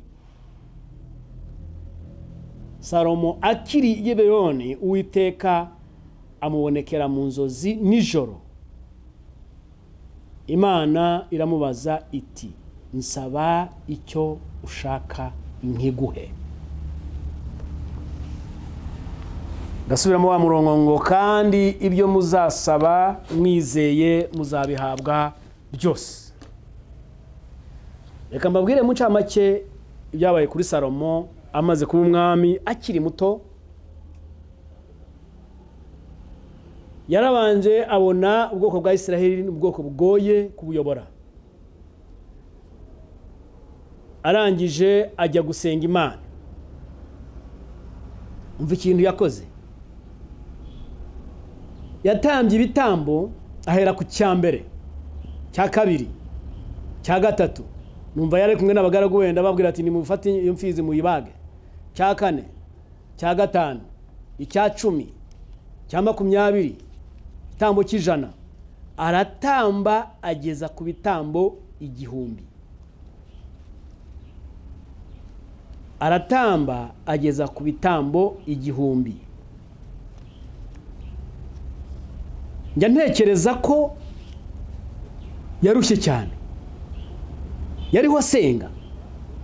Salomo akiri i Gibeyoni, Uwiteka amubonekera mu nzozi nijoro. Imana iramubaza iti, nsaba icyo ushaka nkiguhe. Gasubiramo wa murongo ngo kandi ibyo muzasaba mwizeye muzabihabwa byose. Reka mbabwire mu ncamake ibyabaye kuri Salomo amaze kuba umwami akiri muto. Yarabanje abona ubwoko bwa Isiraheli n'ubwoko bugoye kubuyobora. Arangije ajya gusenga Imana. Umva ikintu yakoze. Yatambye ibitambo ahera ku cya mbere, cya kabiri, cya gatatu. Numva yari kumwe n'abagaragu wenda babwira ati nimufate iyo mfizi muyibage. Cya kane, cya gatanu, icya 10, cya 20, igitambo cy'ijana. Aratamba ageza ku bitambo 1000. Aratamba ageza ku bitambo 1000. Njya ntekereza ko yarushye cyane. Yariho asenga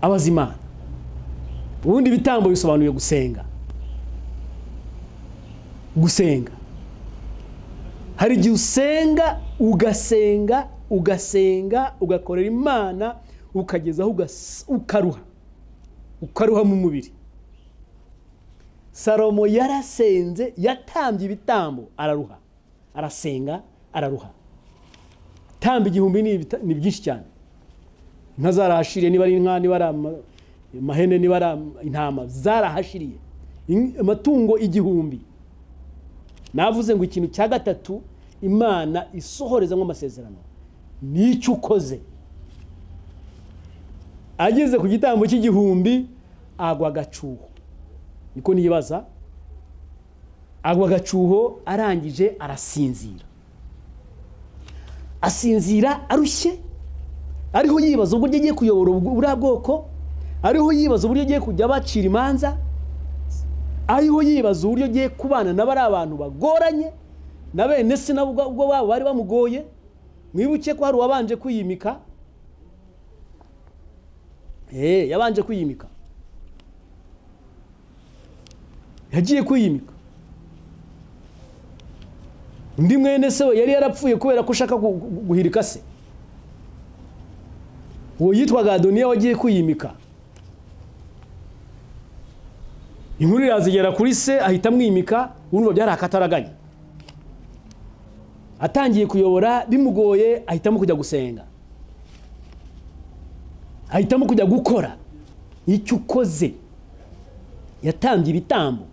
abaza Imana. Ubundi ibitambo bisobanuye gusenga. Gusenga. Hari igihe usenga ugasenga ugasenga ugakorera Imana ukagezaho ukaruha. Ukaruha mu mubiri. Salomo yarasenze, yatambye ibitambo araruha. Arasenga araruha. Tamba 1000 ni byinshi cyane. Inka zarahashiriye, niba ari inka, niba ari amahene, niba ari intama, zarahashiriye. Amatungo 1000. Navuze ngo ikintu cya gatatu Imana isohoreza amasezerano nicyo ukoze. Ageze ku gitambo cy'igihumbi agwa agacuho. Niko nibaza. Agwa agacuho arangije arasinzira. Asinzira arushye, ariho yibaza uburyo agiye kuyobora buriya bwoko, ariho yibaza uburyo agiye kujya bacira imanza, ariho yibaza uburyo agiye kubana n'abari abantu bagoranye, na bene se nabo ubwo babo bari bamugoye. Mwibuke ko hari uwabanje kwiyimika. Yabanje kwiyimika. Yagiye kwiyimika. Undi mwene se we yari yarapfuye kubera ko ushaka guhirika se. Uwo yitwaga Adoniya wagiye kwiyimika. Inkuru irazigera kuri se, ahita amwimika. Urumva byari akataraganya. Atangiye kuyobora bimugoye, ahitamo kujya gusenga, ahitamo kujya gukora icyo ukoze. Yatambye ibitambo.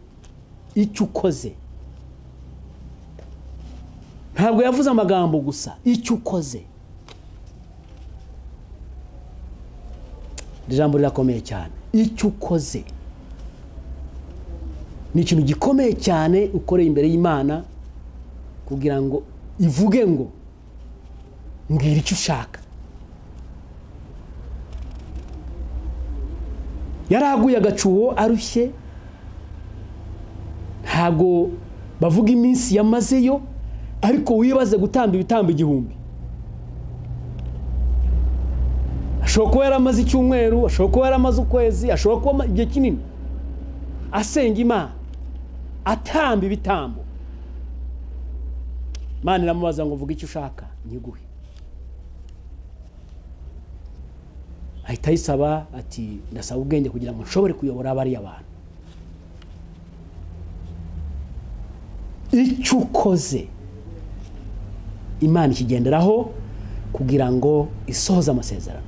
Icyo ukoze, ntabwo yavuze amagambo gusa, icyo ukoze. Ijambo rirakomeye cyane. Icyo ukoze ni ikintu gikomeye cyane ukoreye imbere y'Imana, kugira ngo ivuge ngo mbwira icyo ushaka. Yaraguye agacuho arushye, ntago bavuga iminsi yamazeyo, ariko wibaze gutamba ibitambo 1000. Ashobora kuba yaramaze icyumweru, ashobora kuba yaramaze ukwezi, ashobora kuba igihe kinini asenga Imana, atamba ibitambo. Imana iramubaza ngo vuga icyo ushaka nyiguhe. Ahita ayisaba ati ndasaba ubwenge kugira ngo nshobore kuyobora bariya bantu. Icyo ukoze Imana ikigenderaho kugira ngo isohoze amasezerano.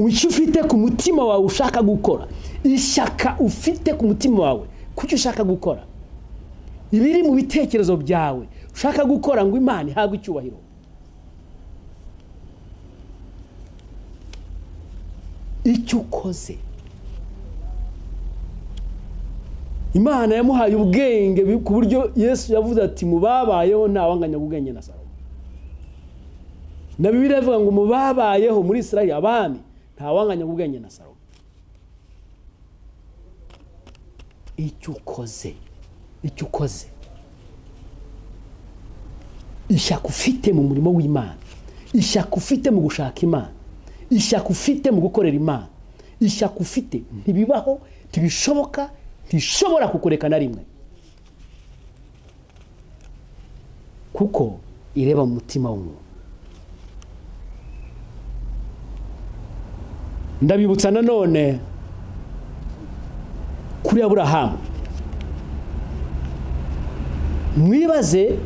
Icyo ufite ku mutima wawe ushaka gukora, ishyaka ufite ku mutima wawe kucyo ushaka gukora, ibiri mu bitekerezo byawe ushaka gukora ngo Imana ihabwe icyubahiro. Icyo ukoze, Imana yamuhaye ubwenge ku buryo Yesu yavuze ati mu babayeho ntawanganya ubwenge na Salomo. Na Bibiliya ivuga ngo mu babayeho muri Israeli abami ntawanganya ubwenge na Salomo. Icyo ukoze, icyo ukoze, ishyaka ufite mu murimo w'Imana, ishyaka ufite mu gushaka Imana, ishyaka ufite mu gukorera Imana, ishyaka ufite ntibibaho, ntibishoboka, ntishobora kukureka na rimwe, kuko ireba mu mutima w'umuntu. Ndabibutsa nanone kuri Aburahamu. Mwibaze,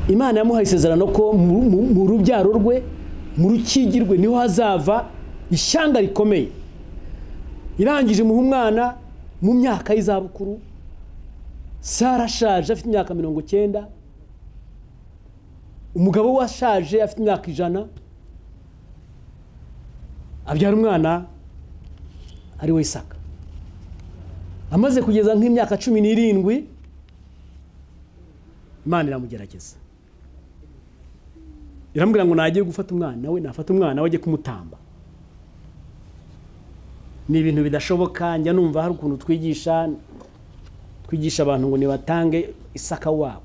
Imana yamuhaye isezerano ko mu rubyaro rwe, mu rukigi rwe niho hazava ishyanga rikomeye. Irangije muha umwana mu myaka y'izabukuru. Sara ashaje afite imyaka 90, umugabo we ashaje afite imyaka 100, abyara umwana ari we Isaka. Amaze kugeza nk'imyaka 17, Imana iramugerageza, iramubwira ngo nagiye gufata umwana we, nafata umwana we ajye kumutamba. Ni ibintu bidashoboka. Njya numva hari ukuntu twigisha abantu ngo nibatange Isaka wabo.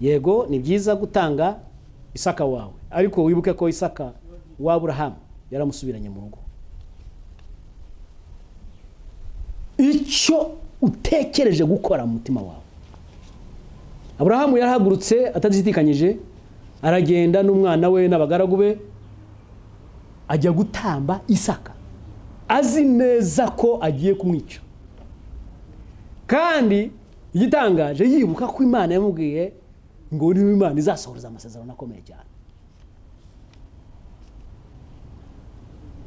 Yego ni byiza gutanga Isaka wawe, ariko wibuke ko Isaka wa Aburahamu yaramusubiranye mu rugo. Icyo utekereje gukora mu mutima wawe. Aburahamu yarahagurutse atazidikanyije, aragenda n'umwana we n'abagaragu be, ajya gutamba Isaka, azi neza ko agiye kumwica. Kandi igitangaje, yibuka ko Imana yamubwiye ngo niba Imana izasohoza amasezerano akomeye cyane.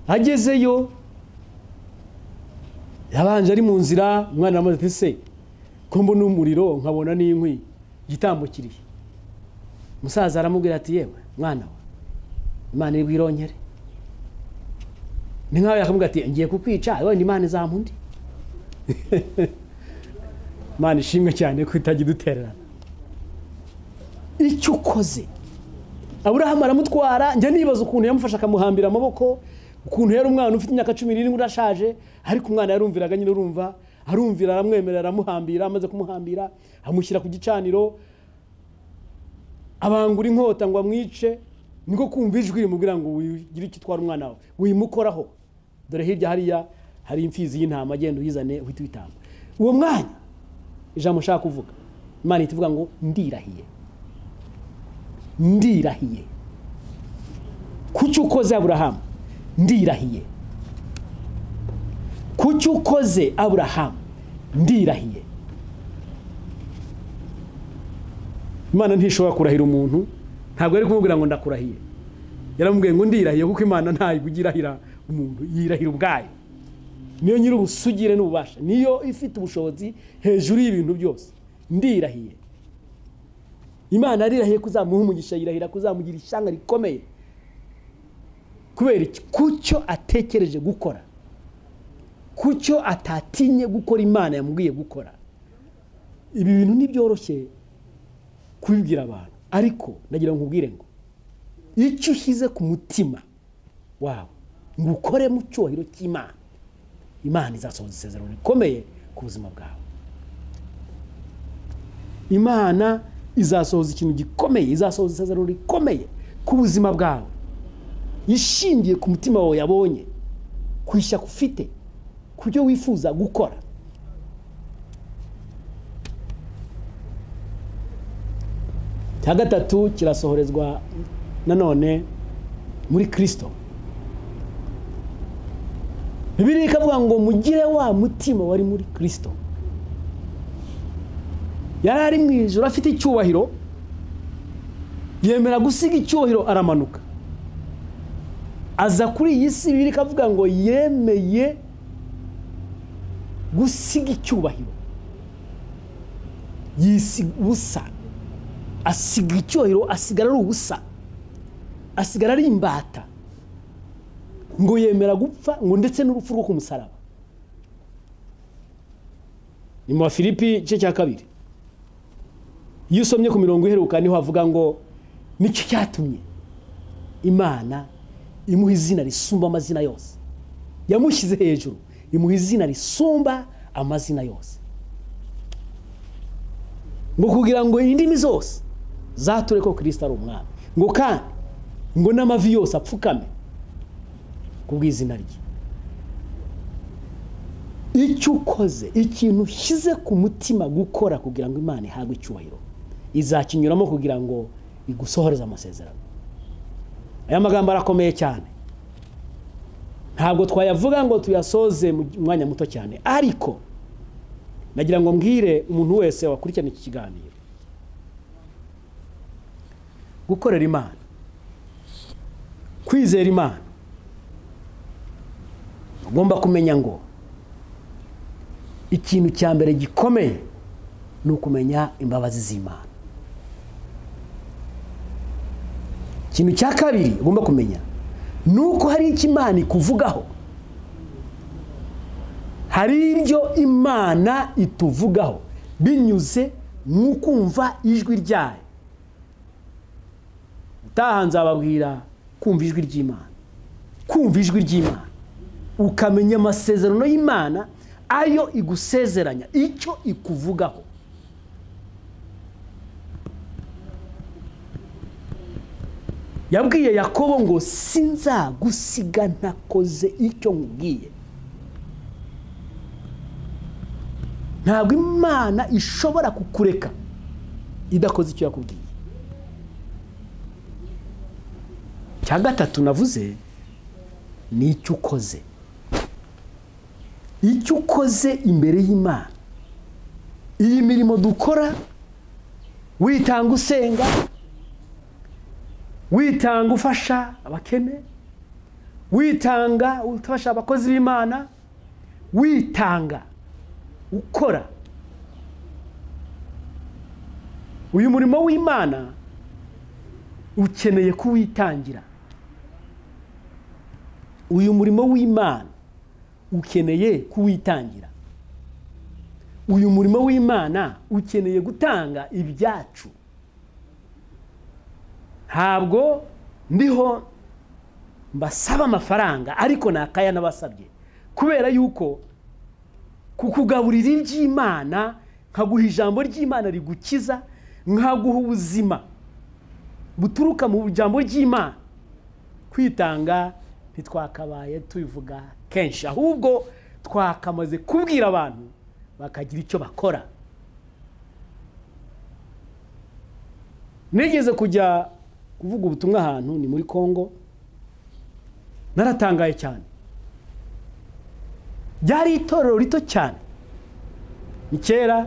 Agezeyo yabanje ari mu nzira, umwana aramubaza ati se ko mbona umuriro nkabona n'inkwi, igitambo kirihe? Umusaza aramubwira ati yewe mwana we, Imana iri bwironkere. Ni nkaho yakamubwira ati ngiye kukwica, wenda Imana izampa undi. Imana ishimwe cyane ko itajya idutererana. Icyo ukoze, Aburahamu aramutwara. Njya nibaza ukuntu yamufasha akamuhambira amaboko, ukuntu yari umwana ufite imyaka 17 urashaje, ariko umwana yarumviraga nyine, urumva arumvira, aramwemerera, aramuhambira. Amaze kumuhambira amushyira ku gicaniro, abangura inkota ngo amwice. Niko kumva ijwi rimubwira ngo wigire icyo utwara umwana wawe, wimukoraho, dore hirya hariya hari imfizi y'intama, agenda uyizane uhite uyitamba. Uwo mwanya ijambo nshaka kuvuga, Imana ihita ivuga ngo ndirahiye, ndirahiye kucyo ukoze Aburahamu, ndirahiye. Kucyo ukoze Aburahamu ndirahiye. Imana ntishobora kurahira umuntu, ntabwo ari kumubwira ngo ndakurahiye. Yaramubwiye ngo ndirahiye, kuko Imana ntabwo igirahira umuntu, yirahira ubwayo. Niyo nyiri ubusugire n'ububasha, niyo ifite ubushobozi hejuru y'ibintu byose. Ndirahiye. Imana yarirahiye kuzamuha umugisha, yirahira kuzamugira ishyanga rikomeye. Kubera iki? Kucyo atekereje gukora, kucyo atatinye gukora Imana yamubwiye gukora. Ibi bintu ntibyoroshye kubibwira abantu, ariko ndagira ngo nkubwire ngo icyo ushyize ku mutima wawe ngo ukore mu cyubahiro cy'Imana, Imana izasohoza isezerano rikomeye ku buzima bwawe. Imana izasohoza ikintu gikomeye, izasohoza isezerano rikomeye ku buzima bwawe, ishingiye ku mutima wawe yabonye, ku ishyaka ufite, ku byo wifuza gukora. Cya gatatu kirasohorezwa nanone muri Kristo. Bibiliya ikavuga ngo mugire wa mutima wari muri Kristo. Yari ari mu ijuru afite icyubahiro, yemera gusiga icyubahiro aramanuka aza kuri iyi si. Bibiliya ikavuga ngo yemeye gusiga icyubahiro, yisiga ubusa, asiga icyubahiro, asigara ari ubusa, asigara ari imbata, ngo yemera gupfa, ngo ndetse n'urupfu rwo ku musaraba. Ni mu Bafilipi igice cya 2. Iyo usomye ku mirongo iheruka niho havuga ngo nicyo cyatumye Imana imuha izina risumba amazina yose. Yamushyize hejuru, imuha izina risumba amazina yose, ngo kugira ngo indimi zose zature ko Kristo ari umwami, ngo kandi ngo n'amavi yose apfukame kubw'izina rye. Icyo ukoze, ikintu ushyize ku mutima gukora kugira ngo Imana ihabwe icyubahiro, izakinyuramo kugira ngo igusohoreze amasezerano. Aya magambo arakomeye cyane, ntabwo twayavuga ngo tuyasoze mu mwanya muto cyane, ariko nagira ngo mbwire umuntu wese wakurikirana iki kiganiro, gukorera Imana, kwizera Imana, ugomba kumenya ngo ikintu cya mbere gikomeye ni ukumenya imbabazi z'Imana. Ikintu cya kabiri ugomba kumenya ni uko hari icyo Imana ikuvugaho, hari ibyo Imana ituvugaho binyuze mu kumva ijwi ryayo. Utaha nzababwira kumva ijwi ry'Imana, kumva ijwi ry'Imana, ukamenya amasezerano y'Imana ayo igusezeranya, icyo ikuvugaho. Yabwiye Yakobo ngo sinzagusiga ntakoze icyo nkubwiye. Ntabwo Imana ishobora kukureka idakoze icyo yakubwiye. Cya gatatu navuze ni icyo ukoze, icyo ukoze imbere y'Imana. Iyi mirimo dukora, witanga usenga, witanga ufasha abakene, witanga ufasha abakozi b'Imana, witanga ukora uyu murimo w'Imana, ukeneye kuwitangira. Uyu murimo w'Imana ukeneye kuwitangira. Uyu murimo w'Imana ukeneye gutanga ibyacu. Ntabwo ndiho mbasaba amafaranga, ariko nakaya nabasabye, kubera yuko kukugaburira iby'Imana, nkaguha ijambo ry'Imana rigukiza, nkaguha ubuzima buturuka mu ijambo ry'Imana, kwitanga ntitwakabaye tubivuga kenshi, ahubwo twakamaze kubwira abantu bakagira icyo bakora. Nigeze kujya kuvuga ubutumwa ahantu ni muri Kongo, naratangaye cyane. Ryari itorero rito cyane, ni kera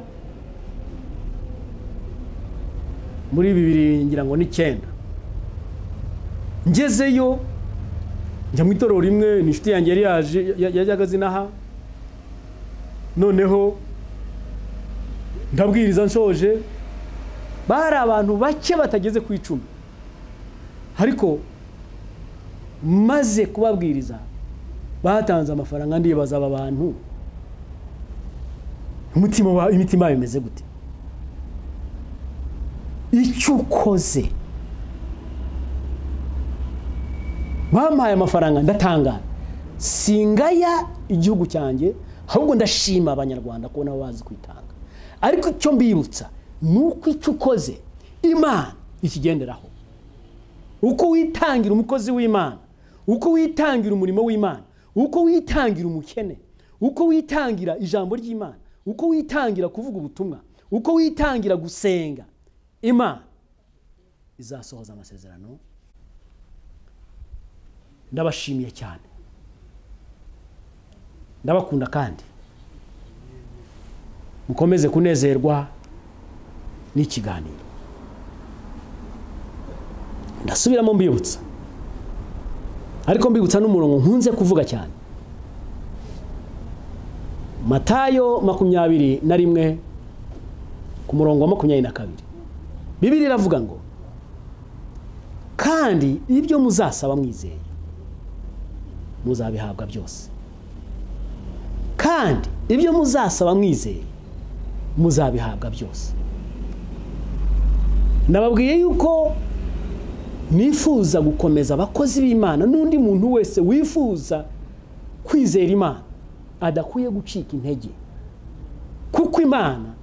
muri 2009. Ngezeyo njya mu itorero rimwe, ni inshuti yanjye yari yaje, yajyaga azinaha. Noneho ndabwiriza nshoje, bari abantu bake batageze ku 10, ariko maze kubabwiriza batanze amafaranga. Ndibaza aba bantu imitima bimeze gute? Icyo ukoze, bampaye amafaranga ndatangara. Singaya igihugu cyanjye, ahubwo ndashima abanyarwanda ko nabo bazi kwitanga. Ariko icyo mbibutsa nuko icyo ukoze Imana ikigenderaho. Uko witangira umukozi w'Imana, uko witangira umurimo w'Imana, uko witangira umukene, uko witangira ijambo ry'Imana, uko witangira kuvuga ubutumwa, uko witangira gusenga, Imana izasohoza amasezerano. Ndabashimiye cyane, ndabakunda, kandi mukomeze kunezerwa n'ikiganiro. Ndasubiramo mbibutsa, ariko mbibutsa n'umurongo nkunze kuvuga cyane, Matayo 21 ku murongo wa 22. Bibiliya iravuga ngo kandi ibyo muzasaba mwizeye muzabihabwa byose. Kandi ibyo muzasaba mwizeye muzabihabwa byose. Nababwiye yuko nifuza gukomeza abakozi b'Imana n'undi muntu wese wifuza kwizera Imana adakwiye gucika intege, kuko Imana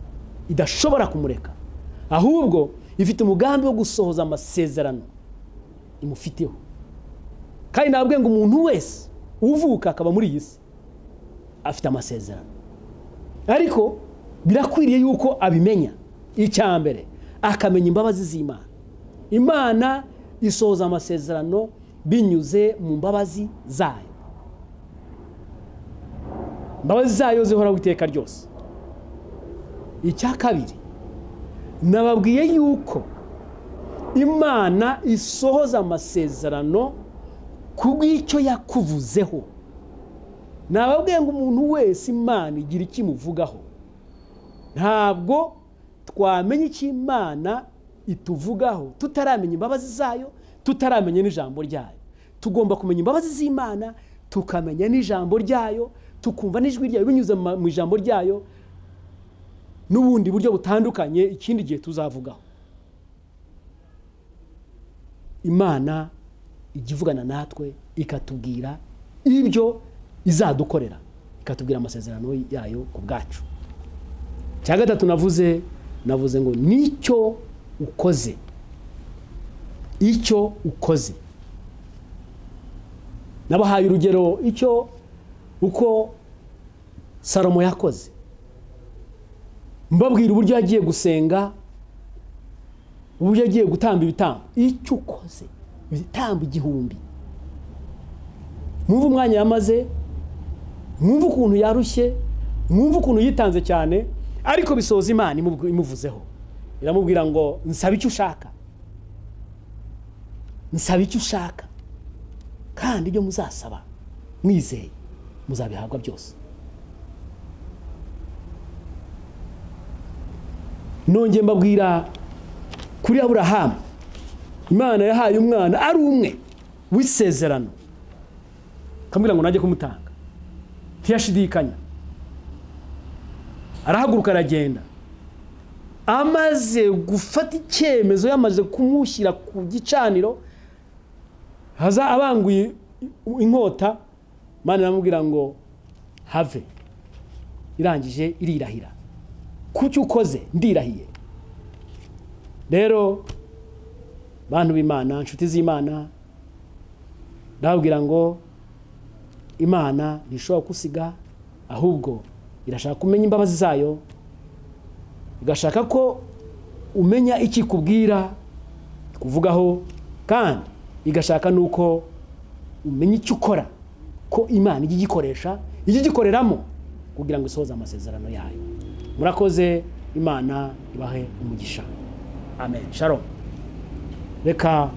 idashobora kumureka, ahubwo ifite umugambi wo gusohoza amasezerano imufiteho. Kandi nababwiye ngo umuntu wese uvuka akaba muri iyi si afite amasezerano, ariko birakwiriye yuko abimenya. Icya mbere akamenya imbabazi z'Imana. Imana isohoza amasezerano binyuze mu mbabazi zayo. Imbabazi zayo zihoraho iteka ryose. Icya kabiri, nababwiye yuko Imana isohoza amasezerano kubw'icyo yakuvuzeho. Nababwiye ngo umuntu wese Imana igira ikimuvugaho. Ntabwo twamenya icyo Imana ituvugaho tutaramenya imbabazi zayo, tutaramenya n'ijambo ryayo. Tugomba kumenya imbabazi z'Imana, tukamenya n'ijambo ryayo, tukumva n'ijwi ryayo binyuze mu ijambo ryayo n'ubundi buryo butandukanye ikindi gihe tuzavugaho. Imana ijya natwe ikatubwira ibyo izadukorera, ikatubwira amasezerano yayo ku bwacu. Cya gatatu navuze ngo nicyo ukoze, icyo ukoze. Nabahaye urugero icyo uko Salomo yakoze, mbabwira uburyo yagiye gusenga, uburyo yagiye gutamba ibitambo. Icyo ukoze, ibitambo 1000. Mwumva umwanya yamaze, mwumva ukuntu yarushye, mwumva ukuntu yitanze cyane, ariko bisoza Imana imuvuzeho. Iramubwira ngo nsaba icyo ushaka, nsaba icyo ushaka, kandi ibyo muzasaba mwizeye muzabihabwa byose. Nongeye mbabwira kuri Aburahamu, Imana yahaye umwana ari umwe w'isezerano, kamubwira ngo najye kumutanga, ntiyashidikanya, arahaguruka aragenda. Amaze gufata icyemezo, yamaze kumushyira ku gicaniro, haza abanguye inkota, Imana iramubwira ngo have. Irangije irirahira, kuki ukoze ndirahiye. Rero bantu b'Imana, inshuti z'Imana, ndababwira ngo Imana ntishobora kusiga, ahubwo irashaka kumenya imbabazi zayo, igashaka ko umenya ikikubwira kuvugaho, kandi igashaka nuko umenya icyo ukora, ko Imana ijya igikoresha ijye igikoreramo kugira ngo isohoze amasezerano yayo. Murakoze, Imana ibahe umugisha. Amen. Shalom. Reka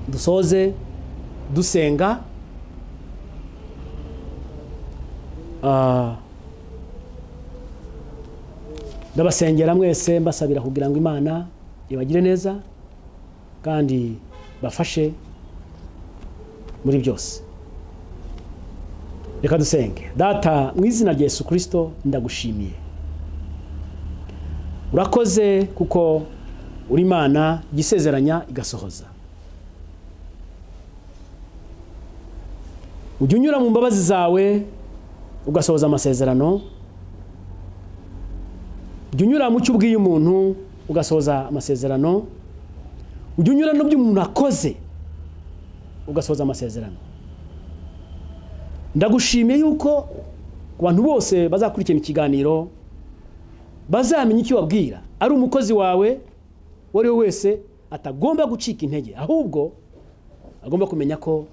dusoze dusenga. Ndabasengera mwese, mbasabira kugira ngo Imana ibagire neza kandi bafashe muri byose. Reka dusenge. Data, mu izina rya Yesu Kristo ndagushimiye. Urakoze kuko uri Imana igisezeranya igasohoza. Ujya unyura mu mbabazi zawe ugasohoza amasezerano. Ujya unyura mu cyo ubwiye umuntu ugasohoza amasezerano. Ujya unyura no byo umuntu akoze ugasohoza amasezerano. Ndagushimiye yuko ku bantu bose bazakurikirana ikiganiro bazamenya icyo wabwira, ari umukozi wawe uwo ari we wese atagomba gucika intege, ahubwo agomba kumenya ko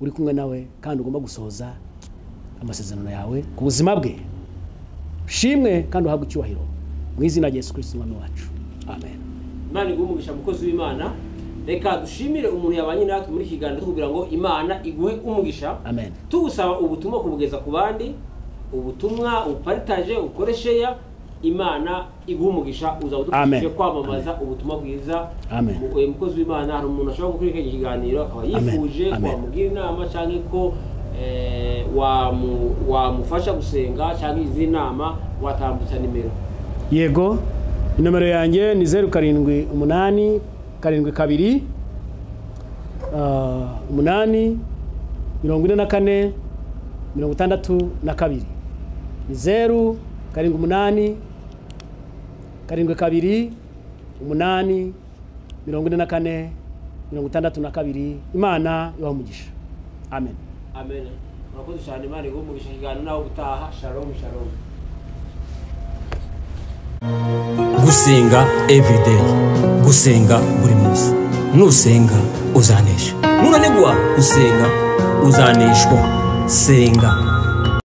uri kumwe nawe kandi ugomba gusohoza amasezerano yawe ku buzima bwe. Shimwe kandi uhabwe icyubahiro mu izina rya Yesu Kristo Umwami wacu. Amen. Imana iguhe umugisha, mukozi w'Imana. Reka dushimire umuntu yabanye natwe muri iki kiganiro, tukubwira ngo Imana iguhe umugisha. Amen. Tugusaba ubutumwa kubugeza ku bandi, ubutumwa uparitaje, ukore share. Imana iguhe umugisha, uza udufashije kwamamaza ubutumwa bwiza. Amen. Mukozi w'Imana, hari umuntu ashobora gukurikira iki kiganiro akaba yifuje Amen. wamugira inama cyangwa ko wamufasha gusenga cyangwa izi nama, watambutsa nimero. Yego, inomero yanjye ni 0 7 8 7 2 8 44 62. Ni 0 7 8 7 2 8 44 62. Imana ibahe umugisha. Amen. Amen. Murakoze cyane, Imana iguhe umugisha. Ikiganiro nawe ubutaha. Shalom, shalom. Gusenga everyday, gusenga buri munsi. Nusenga uzanesha, nunanigwa gusenga uzaneshwa. Senga.